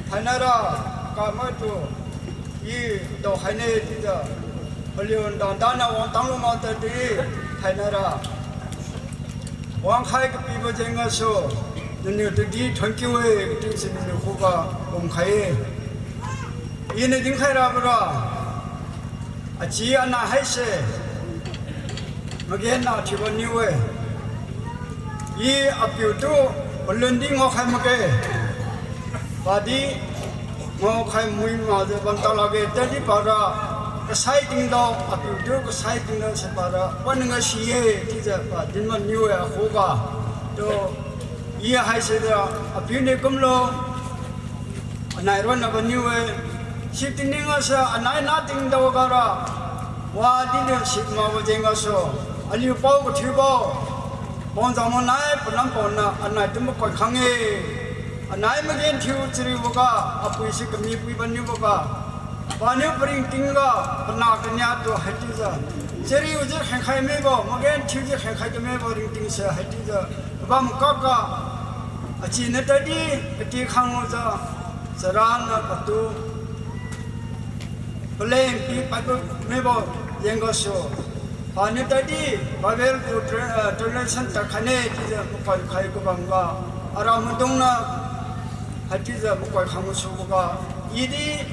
thainai ra, kamaitu, i, daokhaine chiujiu, paliu ndan dana wangtang lu mak tadi, thainai ra wangkhai kapibo jeng gasu, naniu tudi thonkiu-e, katingse naniu khuga kumkhai-e. Iniu dinkhai rabora, achi anah haise, magena thiubo niu-e. I apiutu, palun di ngaokhai makge. Padi, ngaokhai mui makjiu bam talakge, tadi para, kasai tingdao, apiutu kasai tingdao se para, wan ngasi-e, chiujiu pa dinma niu-e akhuga. Tu, i haise da, apiu niu kumlo, anai ronna bamniu-e, si tingning gase anai na tingdao gara, wadi niu si makbo jeng gasu, aliu pao kathiubo, pao jangmo nai panam paona anai tu makoi khang-e, anai magenthiu chariuboga, apui si kamipui bamniuboga, paniu paringting ga, panah kania tu haichiujiu, chariujiu khengkhai mibo, magenthiujiu khengkhai kamibo ringtingse haichiujiu, bam kakga, achiniu tadi, kati khanglujiu, charaniu patu, paleng pi patu mibo jeng gasu, paniu tadi, Bible gu tra-, ah, translation tad khaine chiujiu makoi khai kabamga, ara maidungniu, haichiujiu makoi khang masuboga, idi,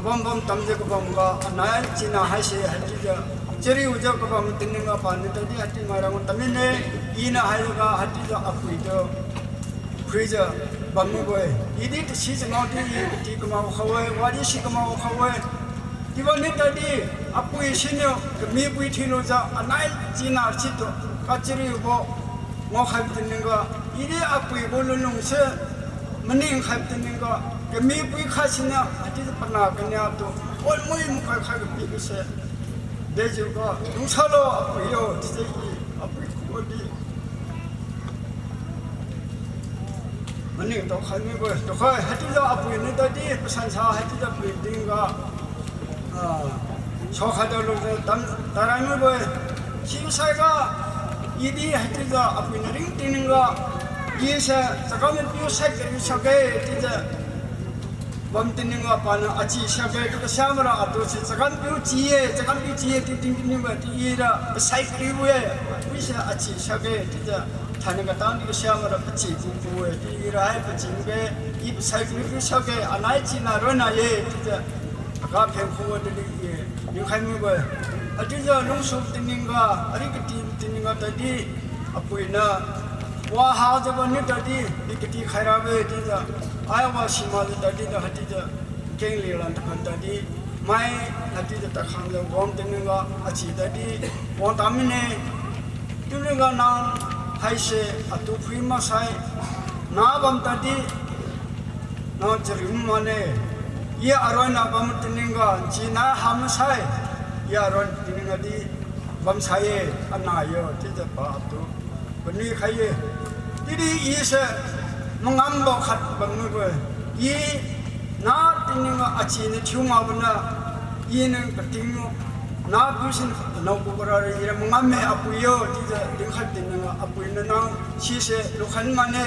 Bam bam tamjiu kabam ga anai china haise haichiujiu, chariujiu kabam tiningga paniu tadi haichiu mairang tamine, iniu haiga haichiujiu apui tu phuijiu bammibo-e. Idi tasi changao di i kati kamao khao-e, wadi si kamao khao-e. Chiubo ni tadi apui siniu kamipui thiulujiu anai china situ kachariubo ngaokhaibo tiningga, idi apui gu lunlung se maning khaibo tiningga, kamipui khat siniu haichiujiu panah kania tu, oi mui makhai khai kapibo se, dejiuga lungsalo apui yo chiujiu i apui khuga di maningtao khai mibo-e. Tuhoi haichiujiu apui ni tadi pasansa haichiujiu pui tingga, ah, saokhai daolujiu tam tarai mibo-e. Sisaiga idi haichiujiu apui niu ring tiningga, i se chagan piu sai kariu siakge chiujiu bam tiningga paniu achi siakge tu kasiamara atu se chagan piu chi-e, chagan piu chi-e chiu ting tiningga ti ira pasai kariu-e, i se achi siakge chiujiu thainai katang di kasiamara pachi pu pu-e, ti ira hai pachi ge, i pasai kariu piu siakge, anai china ronna ye chiujiu aga pheng khuga di i dinkhai mibo-e. Haichiujiu lungsu tiningga, ari kati tiningga tadi, apui niu, wa hajiu bamniu tadi, i kati khai rabe chiujiu, ai wa simakjiu tadi niu haichiujiu, kengli lan takan tadi, mai haichiujiu takhangjiu wang tiningga achi tadi, wang tamine, chiuniga nang haise atu phui maksai, na bam tadi, nang chariu mane, i aronna bam tiningga, china ha maksai, i aron tiningga di bamsai-e, anah yo chiujiu pa atu panui khai-e. Chiudi i se mangambo khat bamniu-e. I na tiningga achiniu thiu makbo na, iniu kating, na piu sin nao kubo ra ira mangamme apui yo chiujiu dinkhai tiningga apui niu nang sise lukhai mane,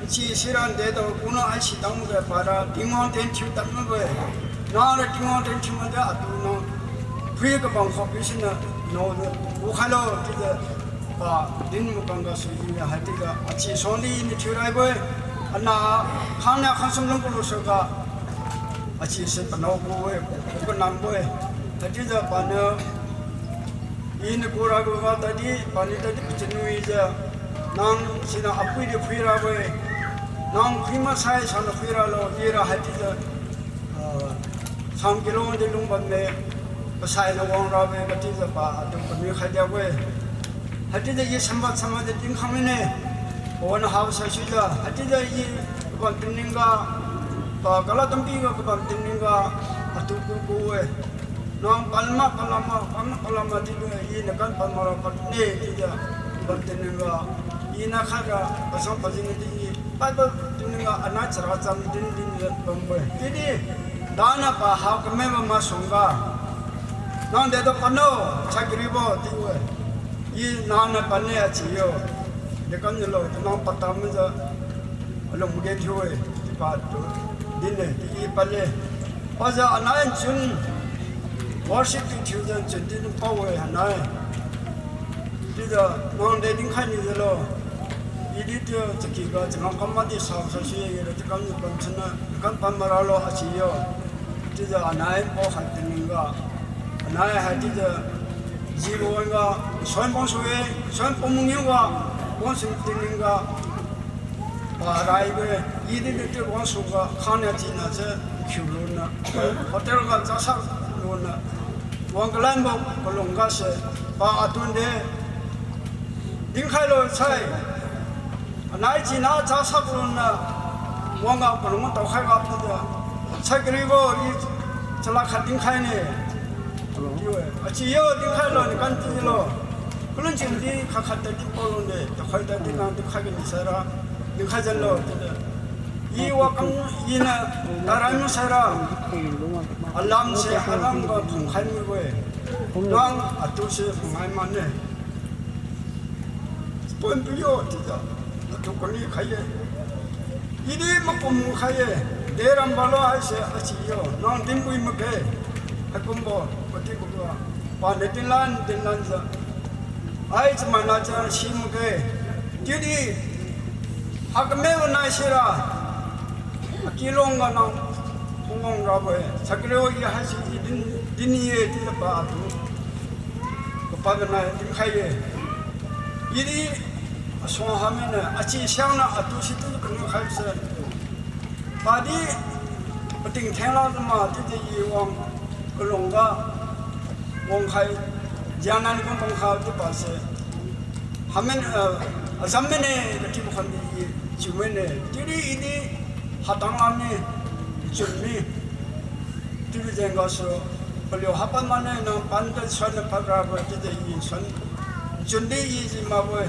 nchi sira nde dao kuna ai si tang makge para Tingwang tien thiu tadmibo-e. Nara Tingwang tien thiu makjiu atu nang phui kabang khaopiu siniu nao kukhailo chiujiu pa dinbo kangga suijingga haichiujiu achi suangdi niu thiuraibo-e. Anah khangnia khangsum lung kalusuga achi se panao ku-e, ku kanambo-e. Haichiujiu paniu iniu kura guga tadi, paniu tadi pachunwijiu, nang siniu apui di phuirabo-e, nang phui maksai saniu phuiralo ira haichiujiu, ah, sam kilong di lungbamme, pasainiu wangrabe kachiujiu pa atu panui khai diabo-e. Haichiujiu i sambat sambatjiu dinkhang mine, pawan habo saisuijiu haichiujiu i kabam tiningga, pa kala tampiga kabam tiningga, atu ku ku-e. Nang palama palama palama palama chiubo iniu kan pamakra pad ne chiujiu, kabam tiningga, iniu khaira pasang pajing di i pad pad tiningga anai chara cham din dinjiu bambo-e. Chiudi daniu pa ha kamebo masuangga, nang detu pano, chakribo chiu-e. I nangniu padne achi yo, dekamjiulo, nang patam mijiu alung ge thiu-e, chiu patu din-e, chiu i padle. Pajiu anai nchun, worship ti thiujiu nchun di npao-e anai. Chiujiu nang de dinkhai nijiulo. I di chiu chakyga changam kam madi sao sasu-e ra chiu kamjiu pam suna, kam pam maralo achi yo. Chiujiu anai npao khai tiningga, anai haichiujiu jibo wan-ga, suan pangsu-e, suan pangmangiu ga, pangsu tiningga, pa raibo-e, i di di chiu wangsuga khangnia china se, khiu luna, hotel ga chasak luna, wang kalanbo kalung gase, pa atun de, dinkhailo sai, anai china chasak luna, wangga kalung taokhai ga pujiu, sai karibo i chalad khat dinkhai ne. Chiu-e, achi yo dinkhailo, nikan tilo. Kalun chin di khat khat tadi pao lune, takhoi tadi nang dinkhai kani saira, dinkhai janlo chiude. I wakang iniu taran saira, alam se alam ga phungkhai mibo-e. Nang atu se phungnai mane. Pon piyo chiujiu, atu kani khai-e. I di makum khai-e. Deram balo haise achi yo, nang dinbui makge. Haikumbo, pati kumbo. Paniu dinlan dinlanjiu, ai chamaina jiu si makge. Chiudi, hakame wanai sira, akilong ga nang Wang rabo-e, sakre-o, i haise i din, din ye chiujiu pa atu. Kapa ganai dinkhai ye. I di asuang hamine, achi siangna atu situ kanu khaise. Padi pating thengla ma chiujiu i wang kalungga wangkhai, jianan kum pangkha chiu pase. Hamin, eh, azam mine, katibo khan di i chiu mine. Chiudi i di hatang lam ni, chun mi. Chiudi jeng gasu, paliu hapan mane nang pan ta suan na pad rabo-e, chiudi i suan. Chun di i ji makbo-e.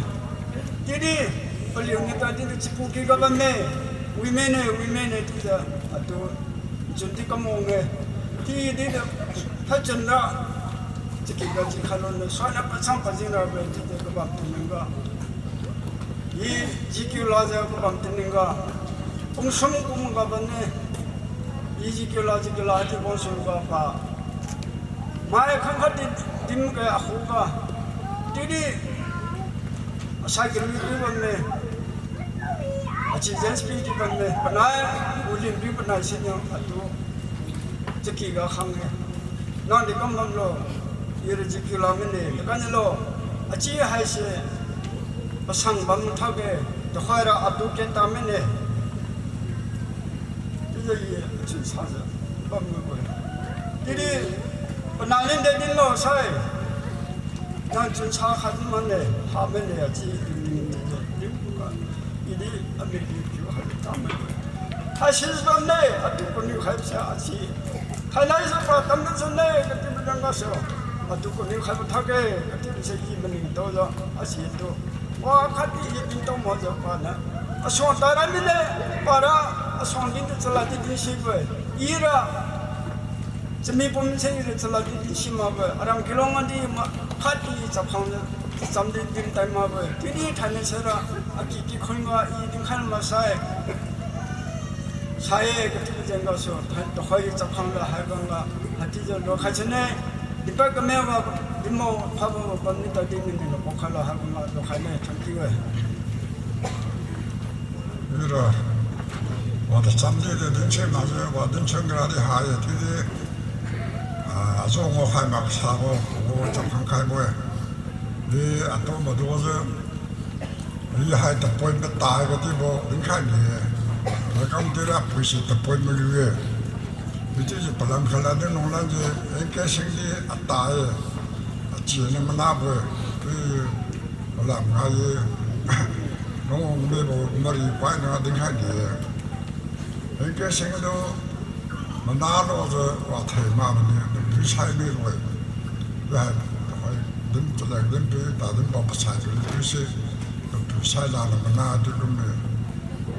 Chiudi paliu niu ta di chipu kiga bamme, wi mene, wi mene chiujiu atu chun di kam wang-e. Chiudi de phachun ra, chaki ga ji khailo na suan na pasang pajing rabo-e, chiudi kabam tiningga. I jikiu lajiu kabam tiningga. Pungsum kumga bamne. I jikiu la jikiu la chiu pungsum ga pa. Mai khangkhat di dim ge akhuga. Chiudi asai kami piu bamme. Achi James piu di bamme. Panai, ulim piu panai siniu atu. Chaki ga khang-e. Nang di kam bamlo. Ira jikiu la mine, takanlo. Achi haise pasang bam thakge, tuhoira atu kenta mine. Chiujiu i chunsajiu bam mibo-e. Chiudi panai linde dinlo sai. Nang chunsa khat mane, ha mine, achi din din din din ka. I di ami di kiu hai tam mine. Haisi bamne, atu kaniu khaibose achi. Thainai jiu pa tamna chunne, katibo jeng gasu. Atu kaniu khaibo thakge, katibose i maningtaojiu, achi tu. Wa khatdi i dintao makjiu paniu. Asuang tara mine, para asuang dintu chalad di dinsibo-e. Ira chami pum se ira chalad di dinsi makbo-e. Aram kilong adi ma khatdi chapkhang cham di dintai makbo-e. Chiudi thainai saira aki kikhun ga i dinkhai maksai. Sai-e katibo jeng gasu, hai, tuhoi chapkhang ga haiga, haichiujiu lokhai sune, dipa kamega, dimo phabo bamni tadi mine lo kokhailo haiga lokhaine, thank you-e. Ira, wa tacham di de dinse makjiu, wa dinse ngra di ha-e chiudi, ah, azu ngokhai maksabo, o chapkhang khaibo-e. Di atu madujiu, I hai tapoi matai katibo dinkhai ni-e. Welcome tira puise tapoi maliu-e. Chiujiu palam khaila di nunglan ji, N K Singh di atai-e. Achiniu manabo-e. Pi palam ngai-e. Nung mibo mari painiu dinkhai ni-e. N K Singh tu mana lujiu wathei mak mani, papiu sai milo-e. Hai, hai, din chaleng din pi, tadin pa pasai tu, tu si, papiu sai laniu mana tu kum ni.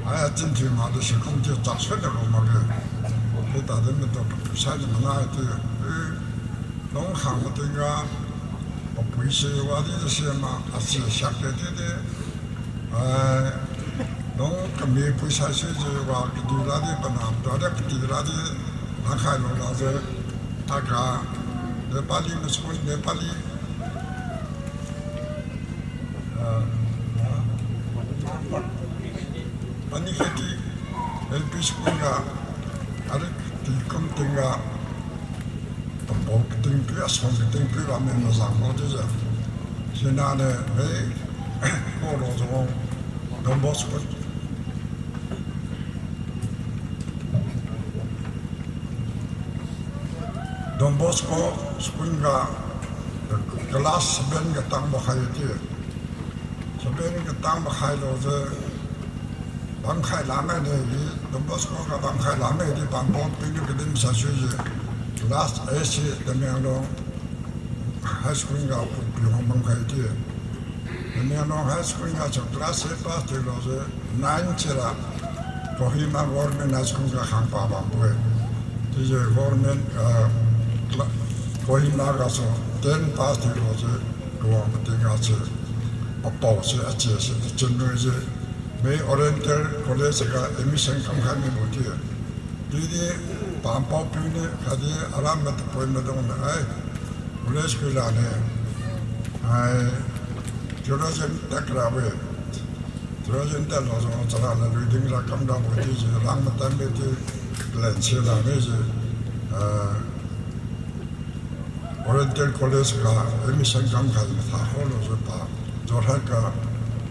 Hai, achin thiu mak di si kum ti chak sui na kum makge. Pi tadin tu papiu sai niu mana ti, pi, nung khang matingga, papui si wadi si ma, asi siak de di di. Ai, nung kami pui sai si ji wa kadi ladi panam tu de kadi ladi, nakhai lo lajiu, aga, Nepali school, Nepali, ah, Panikheti L P School ga, ari ti kum tingga, pabo katingpiu, asuang katingpiu, ramen mazang bo chiujiu. Sina niu, mei, kolo jong, Don Bosco. Don Bosco School ga class seven ga tangbo khai ti. Seven ga tangbo khai lojiu bamkhai lame ni, Don Bosco ga bamkhai lame di bambo piuniu kadin sa suijiu class eight si Tamenglong High School ga pu piu wang bamkhai ti. Tamenglong High School gasu class eight pass thiu lojiu nine sira Kohima Government High School ga khangpa bambo-e. Chiujiu government, ah, cla-, Kohima gasu ten pass thiu lojiu kawang pating gase papao se achi se chunwijiu mei Oriental College ga admission kamkhai mibo ti. Chiudi pampao piuniu khatdi aram ma tapoi maidung niu hai college kui laniu, hai theologian tad rabo-e. Theologian tadlo jong chara niu lui dingra kamrabo chiujiu rang matanbe ti. Len si la mese, ah, Oriental College ga admission kamkhai matha khaolo jiu pa, Jorhat ga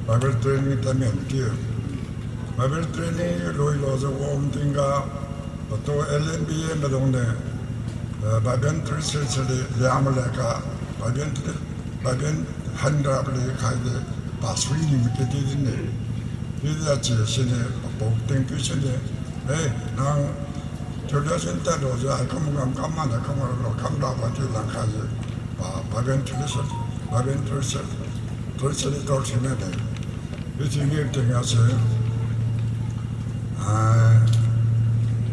Bible training tamen ti. Bible training luilo jiu wang tingga, patu L M B A maidung ne, eh, Bible translate le liang ma le ka, Bible, Bible hanra le khai de, pa sui ni miki di ne. Di da chi sine, apao tingpiu sine, eh, nang theologian tadlo jiu, ai kam ngam kam mane kam ngam lo kam rabo ti langkhai jiu, pa, Bible translate, Bible translate, translator sine de. Isi mi tingga se, ah,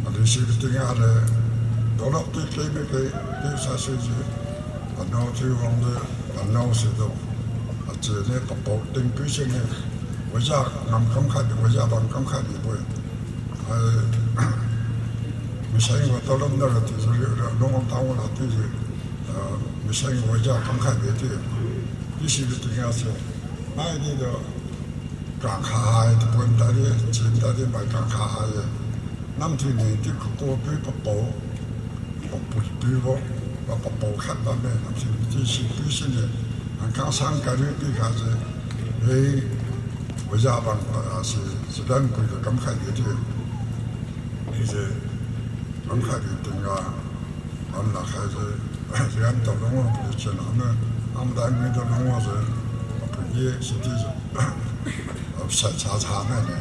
adi si tingga le, dolok ti ke mi ke, ti sa sui jiu, panao thiu wang de, panao situ. Achi ne papao tingpiu sine, waja ngam kamkhai di, waja bam kamkhai dibo-e. Ai, mission ga tolom na ra tiujiu, ra, ra, lung tang ra tiujiu, ah, mission ga waja kamkhai bi ti. Isi bi tingga se, mai di do, kangkha hai, tapon tadi, chin tadi, mai kangkha hai-e. Namthiu ni ti kaku piu papao, papui piubo, pa papao khat bamme, namthiu ni ti sipiu sine, angkang sang kariu pikha se, eh, waja bam pa si, sidan pui ga kamkhai bi ti. Ise, kamkhai bi tingga, bam lakhai se, sigan tu lungwang pui chena me, amdan mi tu lungwang se, apui ye siti se, apsa cha cha na ne.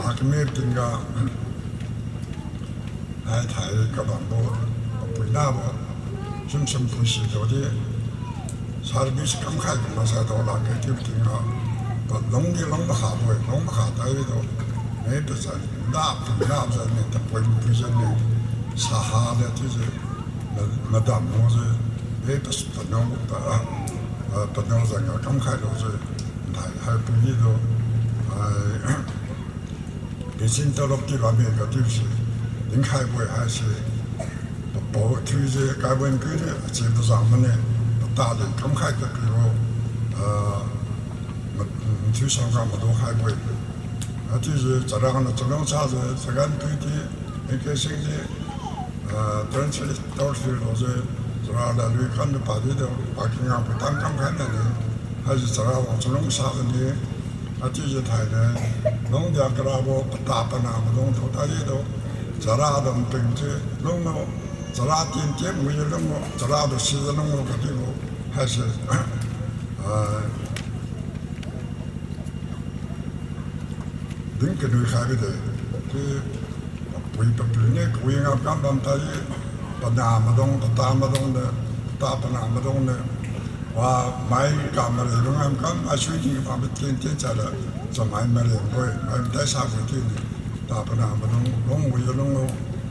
Akimi tingga, hai thai kabambo, apui nabo, sum sum pui si tu di, service kamkhai kumasa tu lakge chiu tingga, pa lung di lung makha bo-e, lung makha tadi tu, me tu sa, nda, nda sa ne, tapoi pui sa ne, saha le chiujiu, ma, madam mo jiu, me tu sa panao, pa, ah, panao jengga kamkhai lo jiu, nthai hai pui di tu, hai, Pichin tolok ti bamme katiusi, dinkhaibo-e haise, papao thiujiu kaibo-e piu di, achi pazang mane, pata di kamkhai kapibo, ah, ma, mathiu sangga madu khaibo-e. Haichiujiu chara niu chalungsajiu, chagan piu di, nkesing di, ah, translator thiulo jiu, chara ladlui kamjiu padi tu, pa kingam katang kamkhai nani, haise chara wang chalungsa bani, Haichiujiu thaine, lungdia karabo pata pana maidung tu tadi tu, chara dam ping chiu lunglo, chara tien tien muijiu lunglo, chara tu sijiu lunglo katibo, haise, ah, din kanui khaibo de, chiu, papui papiu ne kawi ngam kam bam tadi, pana maidung, pata maidung de, pata pana maidung de, wa mai kam mari ngam kam, asui di pam tien tien chara, chamai mari bo-e, mai matai sabo-e chiu ni, ta pana maidung, lung wijiu lunglo,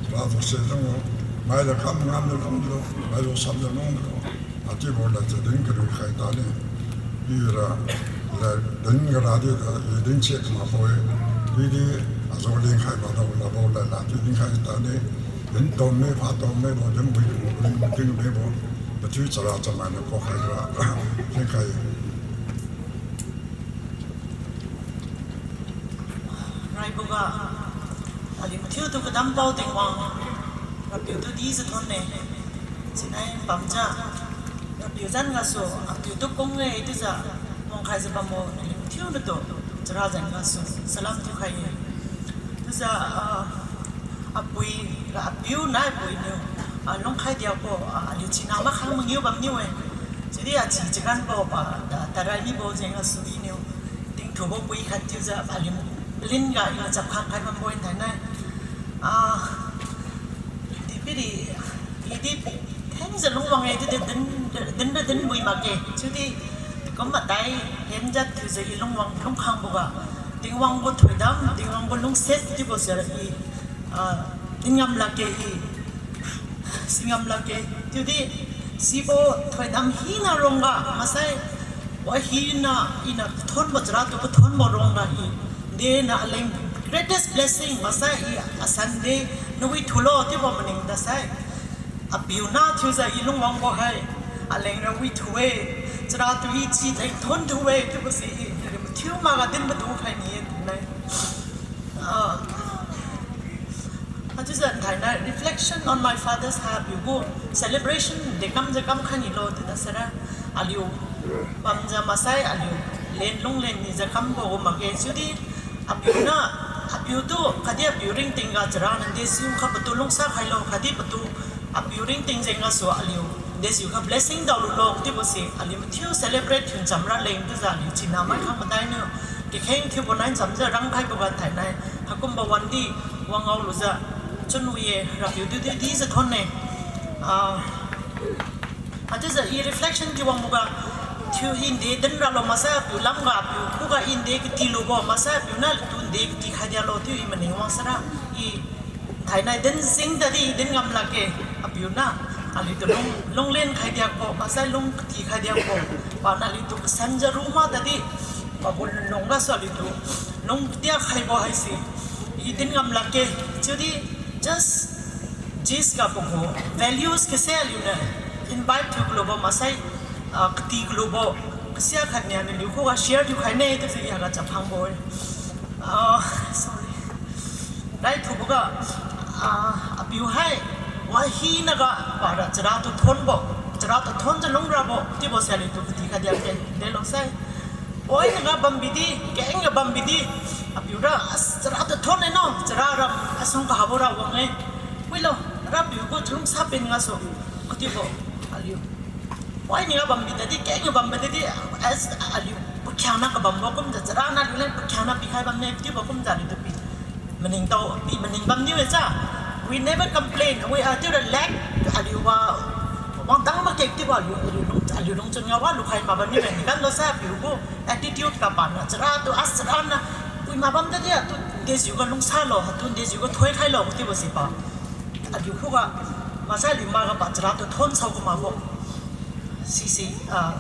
chara tu sijiu lunglo, mai la kam ngamjiu lunglo, mai la samjiu lunglo. Atibo lad chiu din karui khai tane. Ira lad din gara di, i din chek makbo-e. Didi ajo dinkhai makbo labo lad lad chiu dinkhai tane. Din tom me, pha tom mebo, din bui, din, din mebo. Pathiu chara chamai niu kuak khai ra. Dinkhai. Raiboga, aliu mathiutu kadampao Tingwang, Rapiu tudi jiu thonne, sinai pamjiu, Rapiu zan gasu, Rapiutu kung-e chiujiu, wangkhaijiu bambo, aliu mathiu natu, chara zan gasu, salam thiukhai-e. Chiujiu, ah, apui, apiu nai apui niu, ah, lungkhai diabo, ah, aliu china makhang mangiu bamniu-e. Chiudi achi chaganbo pa, ta, tarai mibo jeng gasu iniu, tingthubo pui khat chiujiu, aliu lin ga ina chapkhang khai bambo-e thainai. Ah, dipiri, idi, thengjiu lungwang-e, chiudi din, dinra dinbui makge, chiudi, kum matai, henjat thiujiu i lungwang, lungkhangboga, Tingwang gu thoidam, Tingwang gu lungsiat chiubo sira i, ah, din ngam lakge i, si ngam lakge, chiudi, sibo thoidam hina rongga, masai, wa hina, ina kathonbo charatu kathonbo rongga i, dena aleng greatest blessing, masai i, asan de, nawi thulo chiubo maning dasai. Apiu na thiujiu i lungwangbo hai, alengra wi thu-e, charatu i chi leng thon thu-e chiubo si i, aliu mathiu makga din madu khai ni-e tinai. Ah, Chiujiu nthainai reflection on my father's hai apiu gu celebration de kamjiu kamkhai nilo chiuda sara aliu pamjiu maksai aliu len lunglen nijiu kambo gu makge chiudi apiu na, apiu tu khatdi apiu ringting ga chara na dejiu kha patu lungsa khailo khatdi patu apiu ringting jeng gasu aliu dejiu kha blessing daolulo chiubo si aliu mathiu celebrate thiu chamra leng chiujiu aliu china mai khang madai niu kakheng thiubo nai chamjiu rangkhaibo ga nthainai haikumbo wandi wangao lujiu chunwi-e, Rapiu tu di dijiu thon-e. Ah, achiujiu i reflection thiu wangboga, thiu i nde din ralo maksai apiu lamga apiu khuga i nde kati lubo maksai apiu na tu nde kati khai dialo chiu i maning wang sara i thainai din jing tadi i din ngam lakge, apiu na aliutu lung, lunglen khai diakbo maksai lung kati khai diakbo, pana aliutu kasanjiu ru ma tadi, pagu lunlung gasu aliutu lung katiak khaibo haise i din ngam lakge, chiudi just jis ga pagu values kase aliuniu invite thiu kalubo maksai, ah, kati kalubo, kasia khatnia naliu khuga share thiu khaine chiujiu yaga chaphangbo-e. Ah, sorry. Raithuboga, ah, apiu hai wahinaga para chara tu thonbo, chara tu thonjiu lungrabo chiubo se aliutu kati khai diakge delosai. Wahinaga bambi di, kengga bambi di, apiu ra, as, chara tu thon-e no, chara ra asung kahabo ra wang-e. Wilo, Rapiu gu chalungsa pen gasu, katibo, aliu wahinaga bambi tadi, kengga bambi tadi, as, aliu pakhiangna kabambo kumjiu, chara na aliuleng pakhiangna pikhai bamme chiubo kumjiu aliutu pi maningtao, pi maning bamniu-e ja. We never complain. We are still lack, aliu wa wangtang makge chiubo aliu, aliu lung, aliu lungchun ga wa lukhai ma bamniu-e, nikan losai apiu gu attitude ga pana chara tu, as, chara na pui ma bam tadi atu dejiu ga lungsalo, atu dejiu ga thoikhailo chiubo si pa aliu khuga maksai aliu maga pa chara tu thon sao kamakbo sise, ah,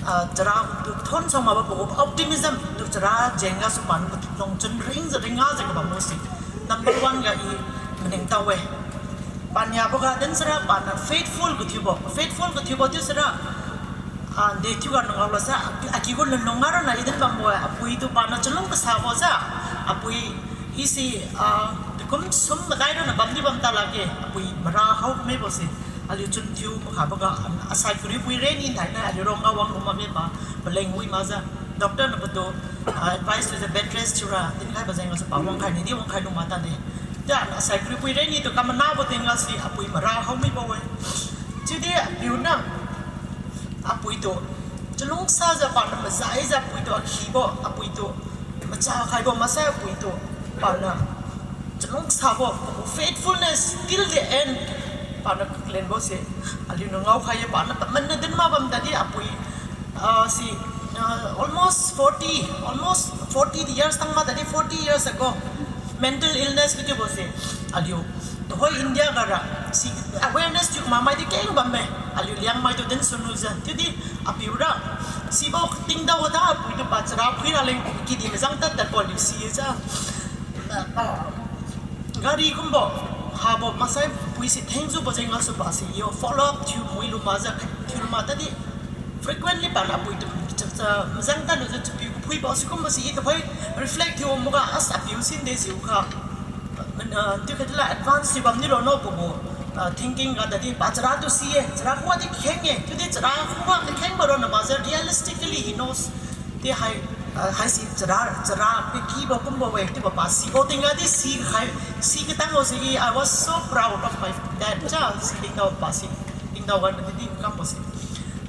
ah, chara tu thon sao makbo pagu optimism tu chara jeng gasu paniu palungchun ringjiu ringgajiu kabambo se number one ga i maningtao-e. Paniaboga din sara pana faithful kathiubo, faithful kathiubo chiu sara, ah, de thiuga nungaolo sa, aki gu lunlung ngaronna i din bambo-e, apui tu pana chalung kasabo ja, apui ise, ah, kum sum madai ronna bamdi bamta lakge, apui mara hao mibo se, aliu chun thiu makhaboga, asai kariu pui reni thainai aliu rongga wanglu makge pa, paleng wi makjiu, doctor na patu, ah, advice thiujiu bed rest thiura dinkhaibo jeng gasu pa wangkhai ni di wangkhai lu mak tade. Chiu asai kariu pui reni tu kamanabo tingga si apui mara hao mibo-e. Chiudi apiu na apui tu chalungsajiu pana mazaijiu apui tu akhibo, apui tu macha khaibo maksai apui tu pana chalungsabo, faithfulness till the end, pana kaklenbo se aliuniu ngaokhai-e. Pana pamanna din mak bam tadi apui, ah, si, ah, almost forty, almost forty years tang mak tadi, forty years ago, mental illness kathiubo se aliu tuhoi India gara si awareness thiu mak mai di keng bamme, aliu Liangmai tu din sunu jiu chiudi apiu ra sibo tingdao wada apui tu pa chara phuira leng kidi mazang tad tadbo aliu si-e ja. Ah, gari kumbo habo maksai pui si thengjiubo jeng gasu pa si yo follow up thiu mui lu makjiu thiu lu mak tadi frequently pana apui tu cha, cha, mazang tadlujiu chapiu kaphuibo sikumbo si i tuhoi reflect thiu wangboga as apiu sin dejiu kha, ah, chiu khatila advance thiu bamni lo no pagu, ah, thinking ga tadi pa chara tu si-e, chara khuga di kakheng-e, chiudi chara khuga kakhengbo ronna makjiu realistically he knows. Di hai, ah, haisi chara, chara pakibo kumbo-e chiubo pa sibo tingga di si khai, si katangbo si i, I was so proud of my dad ja, si tingdao pa si, tingdao wan di di kambo si.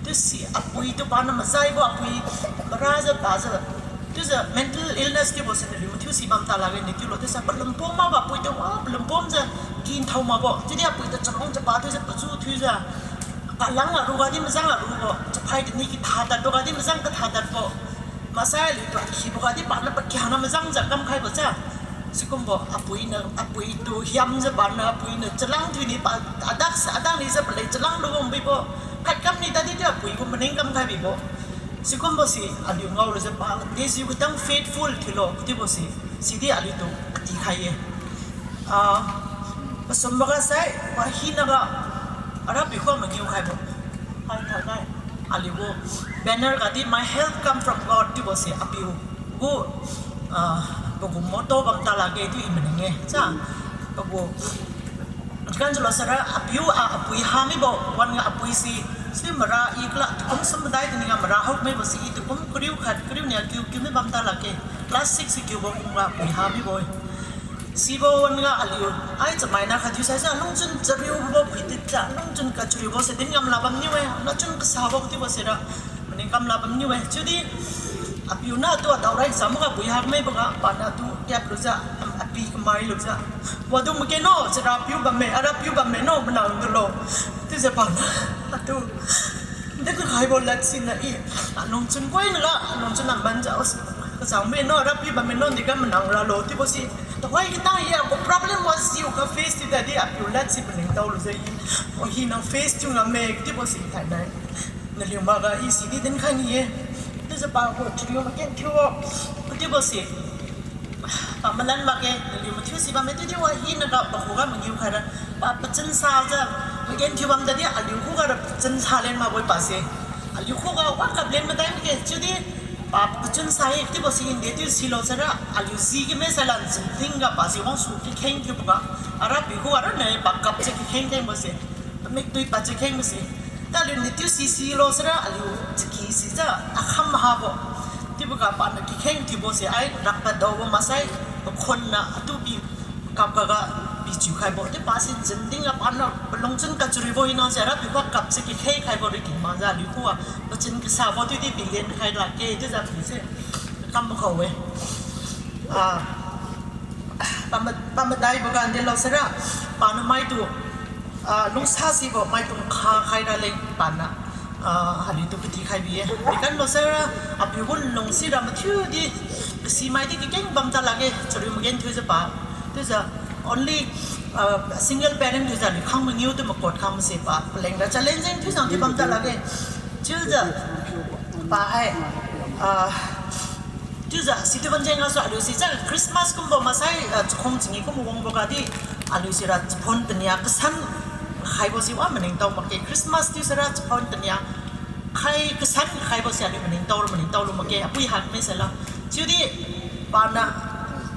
Chiu si apui tu pana mazaibo apui marajiu pajiu. Chiujiu mental illness chiubo si naliu mathiu si bam ta lakge ni chiulo chiusai palumpom makbo apui tu wa palumpomjiu ginthao makbo. Chiudi apui tu chalung chapa thiujiu paju thiujiu kalang aruga di mazang arubo, chaphai tani kitha tadboga di mazang katha tadbo. Maksai aliu tu akhiboga di pana pakiangna mazangjiu kamkhaibo ja. Sikumbo apui na, apui tu hiamjiu pana apui niu chalang thiuni pa adak, adak nijiu paleng chalang lu wangbibo. Khat kam ni tadi di apui gu maning kamkhai bibo. Sikumbo si aliu ngaolujiu pa dejiu katang faithful thiulo chiubo si, sidi aliu tu katikhai-e. Ah, pasumboga sai, wahinaga, Arapiu khuga mangiu khaibo. Hai thainai, aliu gu banner ga di My help come from God chiubo si apiu gu, ah, pagu motto bam ta lakge chiu i maning-e. Cha, Agu, chikan jalo sara apiu a apui ha mibo, wan-ga apui si, si mara i kala tukum sum madai tini ga mara hao mibo si i tukum kariu khat, kariu nia kiu, kiu mi bam ta lakge, class six si kiubo kumga apui ha mibo-e. Sibo wan-ga aliu, ai chamaina khat thiu saisa, lungchun chariubo phuitit ja, lungchun kachariubo se din ngam la bamniu-e, nachun kasabo katibo sira, maning kam la bamniu-e. Chiudi, apiu na atu adaorai cham ga pui ha mibo ga, pana atu kap lujiu, api kamai lujiu. Wadu makeno, chara piu bamme, ara piu bamme no, manang dulo. Chiujiu pana, atu, din khaibo lad sina i, alungchun koina ga, alungchun aman ja, kachang meno, ara piu bamme no, diga manang ralo, chiubo si. Tuhoi katang i, agu problem was you ga face chiu tadi, apiu lad si maningtao lujiu i. O hina face chiu ngamme, chiubo si, thainai. Naliu maga i sidi dinkhai ni-e. Chiujiu pagu chariu maken thiubo. Chiubo si. Pa malan makge, naliu mathiu si bamme chiudi wa hinaga pakhuga mangiu khaira. Pa pachun sajiu, maken thiu bam tadi aliu khuga ra pachun sa len makbo-e pa se. Aliu khuga wa kap len madai makge, chiudi pa pachun sa-e, chiubo si hinde chiu silo saira, aliu ji kame sailan jingtingga pa si wangsu kikheng thiuboga. Ara pi khuga ra nai pa kapjiu kikheng khengbo se. Pamik tui pachun khengbo se. Taliu ni chiu si silo saira aliu chaki sijiu akham habo. Chiuboga pana kikheng thiubo se ai rakpad daobo maksai pakhunna atu pi kapkhaga pichiu khaibo. Chiu pa si jingtingga pana palungchun kacharibo hina se ara piu khuga kapjiu kikheng khaibo riking makjiu aliu khuga pachun kasabo chiudi pilen khai lakge chiujiu pi se. Kam khao-e. Ah, pama-, pamadaiboga ndelo saira, pana maitu, ah, lungsa sibo maitu kha khaira leng pana, ah, aliutu katikhai bi-e. Dikanbo saira, apiu gu lung sira mathiudi, kasi maidi kakeng bam ta lakge, chariu magen thiujiu pa. Chiujiu only, ah, single parent thiujiu aliu khang mangiu tu makot khang mase pa. Palengra challenging thiu jang thiu bam ta lakge. Chiujiu pa hai, ah, chiujiu situ ban jeng gasu aliu si jiu Christmas kumbo maksai, ah, chakhung chingi kum wangboga di aliu sira chaphon tania kasan khaibo si wa maningtao makge. Christmas thiu sara chaphon tania khai kasan khaibo si aliu maningtao, maningtao lu makge. Apui hakme saila. Chiudi pana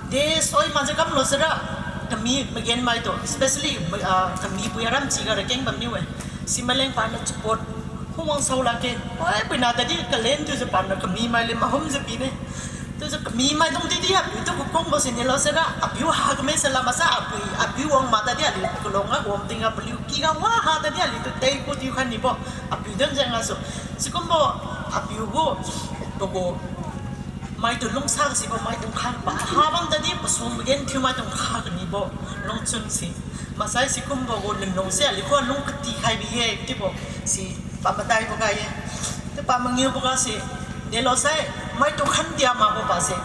de soi makjiu kamlo saira kami magenmaitu, especially, ah, kami pui aram chiga rakeng bamniu-e. Simaileng pana chapot khungwang sao lakge. Oi, puina tadi kalen thiujiu pana kami maile mahumjiu pine. Chiujiu kami maidung didi apiutu kakungbo si nilo saira apiu hakme saila maksa apui, apiu wang mak tadi aliu kalungga wang tingga paliu kiga wa ha tadi aliutu tei ku thiukhai nibo. Apiu din jeng gasu. Sikumbo apiu gu, pagu maitu lungsa kasibo maitu kha pa ha bam tadi pasu magen thiu maitu kha kanibo lungchun si. Maksai sikumbo gu lunlung se aliu khuga lung katikhai bi-e chiubo si pamadaiboga ye. Chiu pamangiuboga si, delo sai, maitu khantia makbo pa se.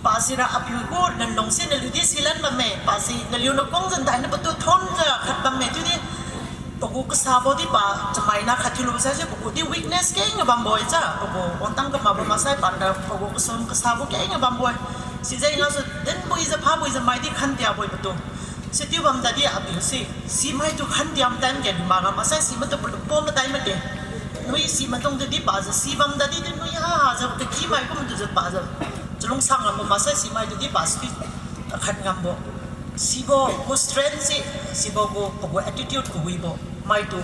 Pa sira apiu gu lunlung se naliu di silan bamme, pa si naliu nakung jandai na patu thonjiu khat bamme chiudi, pagu kasabo di pa chamaina khat thiulubo saise pagu di weakness kengga bambo-e ja, pagu wangtang kamakbo maksai pana pagu kasun kasabo kengga bambo-e. Sijeng gasu dinbuijiu phabuijiu mai di khantiabo-e patu. Sichiu bam tadi apiu si, simaitu khantiam tan ge di maga maksai simaitu palupo matai makge. Nui simaidung tudi pajiu si bam tadi di nui hahajiu kaki mai kum tujiu pajiu chalungsang ngambo maksai simaitu di pa si akhat ngambo. Sibo gu strength si, sibo gu pagu attitude kawibo maitu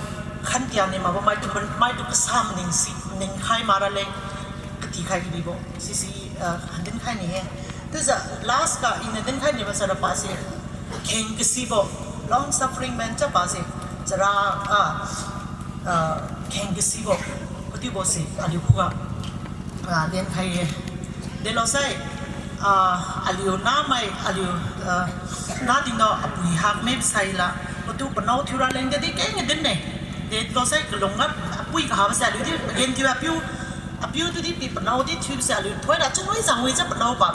khantia ni makbo maitu, maitu kasa maning si, ningkhai mak raleng katikhai kadibo sisi, ah, dinkhai ni-e. Chiujiu last ga iniu dinkhai nibo sara pa si kheng kasibo, long suffering man cha pa si, chara, ah, ah, kheng kasibo, katiubo si aliu khuga, ah, lenkhai ye. Delo sai, ah, aliu namai, aliu, ah, na tingno apui hakme saila, patu panao thiu raleng tadi keng dinne. Delo sai kalungga apui kahabo se aliu di pagen thiu apiu, apiu tudi pi panao di thiu se aliu thoira chunwi jangwi ja panao pa.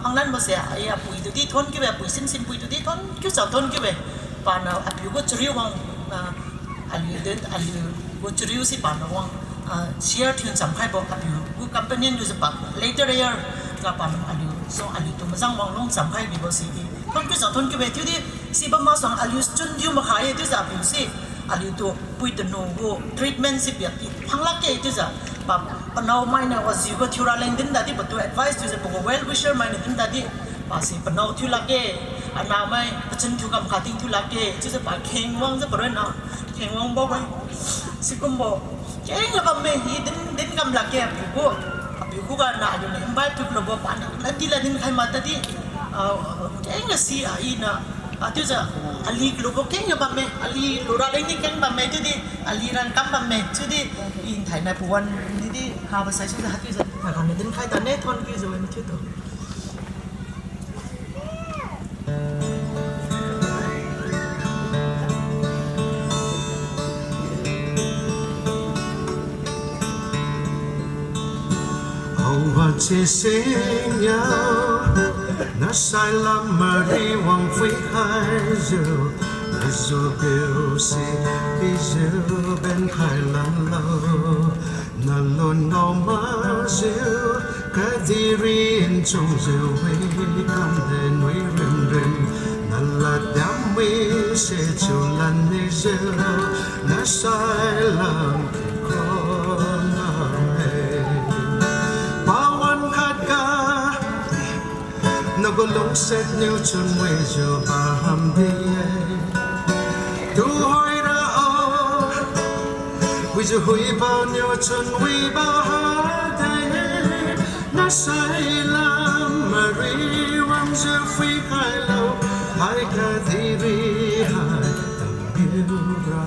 Hanglanbo se, ai apui tudi thon kiu-e, apui sinsin pui tudi thon kiu chao thon kiu-e. Pana apiu gu chariu wang, ah, aliu din, aliu gu chariu si pana wang, ah, share thiu chamkhaibo apiu gu companion lujiu pa. Later year ga pana aliu, so aliutu majang wang lung chamkhai bibo si di. Thon kiu chao thon kiu-e chiudi, si bam masuang aliu chun diu makha ye chiujiu apiu si. Aliutu pui tanu gu treatment si piak di phanglakge chiujiu, pa, panao mainiu wajiu gu thiu raleng din tadi patu advice thiujiu pagu well wisher mainiu din tadi, pa si panao thiu lakge, Anamai pachun thiu kam kha tingthiu lakge chiujiu pa kheng wangjiu paronna kheng wangbo-e. Sikumbo kengga bamme, i din din kam lakge apiu gu. Apiu khuga na aliuniu invite thiu kulubo paniu ladi lad dinkhai mak tadi, ah, kengga si, ah, iniu, ah, chiujiu ali kulubo kengga bamme, ali lura leng ni keng bamme chiudi, ali rangkam bamme chiudi, i nthainai pawan nidi habo sai chiujiu haichiujiu, haiga niu dinkhai tane thon kiujiu wani thiutu. Aowa chi singyo, nasai lam mari wang phuikhaijiu, ajiu biu si pijiu benkhai lanlo. Nalun ngao makjiu, kadihpiri nchunjiu wi kamde nui rimrim, nalad diang wi se chiu lan nijiu, nasai lam kikhon lam-e. Pawan khatga, nagu lungsiat niu chunwijiu baham di-e. Tuhoi ra-o, wijiu huibao niu chunwibo hade, nasai lam mari wangjiu phuikhailo, hai kadihpiri hai tambiu ra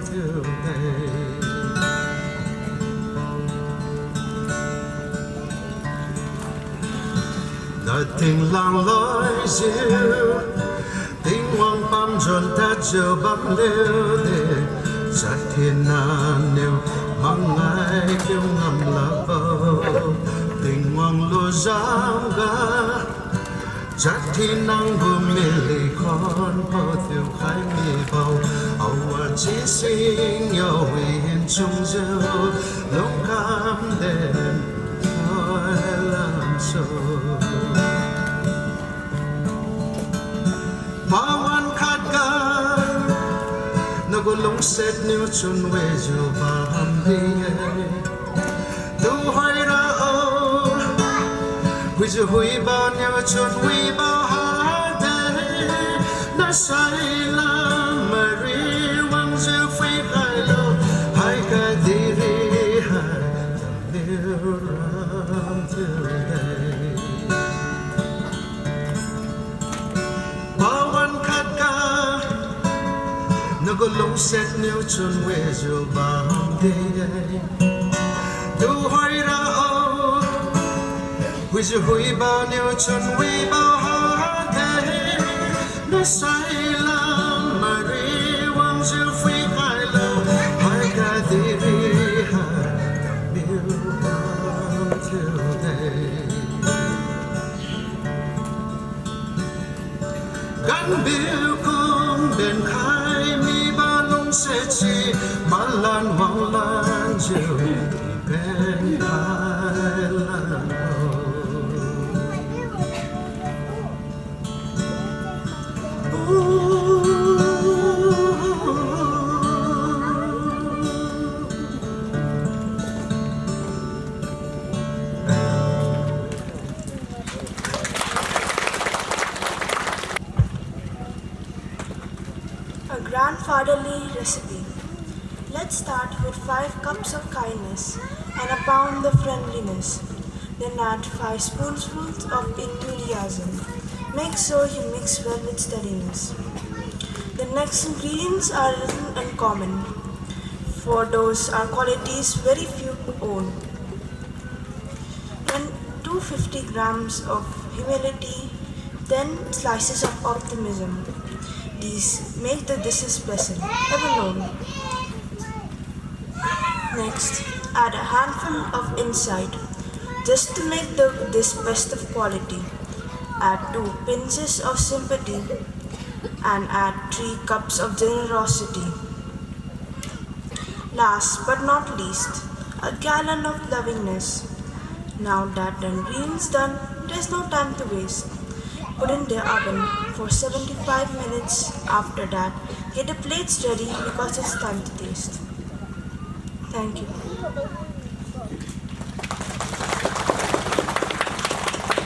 thiude. Nating langloijiu, Tingwang pamjuan tadjiu bamliu de, jat hina niu mangai kiu ngam labo. Tingwang lujamga, jat hinang gu mily khonbo thiukhai mibo. Aowa chi singyo wi nchunjiu, lungkam de thoi lamsu. Pawan khatga, nagu lungsiat niu chunwijiu baham di-e. Tuhoi ra-o, wijiu huibao niu chunwibo hade, nasai lam mari wangjiu phuikhailo, hai kadihpiri hai tamliu ram thiude. Pawan khatga, nagu lungsiat niu chunwijiu baham di-e. Tuhoi ra-o, wijiu huibao niu chunwibo hade, nasai lam mari wangjiu phuikhailo, hai kadihpiri hai tamliu ram thiude. Ganbiu kum benkhai mibo lungsiat si, malan wanglanjiu benkhai lanlo. A grandfatherly recipe. Let's start with five cups of kindness and a pound of friendliness. Then add five spoonfuls of enthusiasm. Make sure you mix well with steadiness. The next ingredients are little uncommon, for those are qualities very few own. Then two fifty grams of humility, ten slices of optimism. These make the dishes pleasant, ever known. Next, add a handful of insight, just to make the dish best of quality. Add two pinches of sympathy and add three cups of generosity. Last but not least, a gallon of lovingness. Now that the ingredients done, there's no time to waste. Put in the oven for seventy-five minutes. After that, get the plates ready because it's time to taste. Thank you.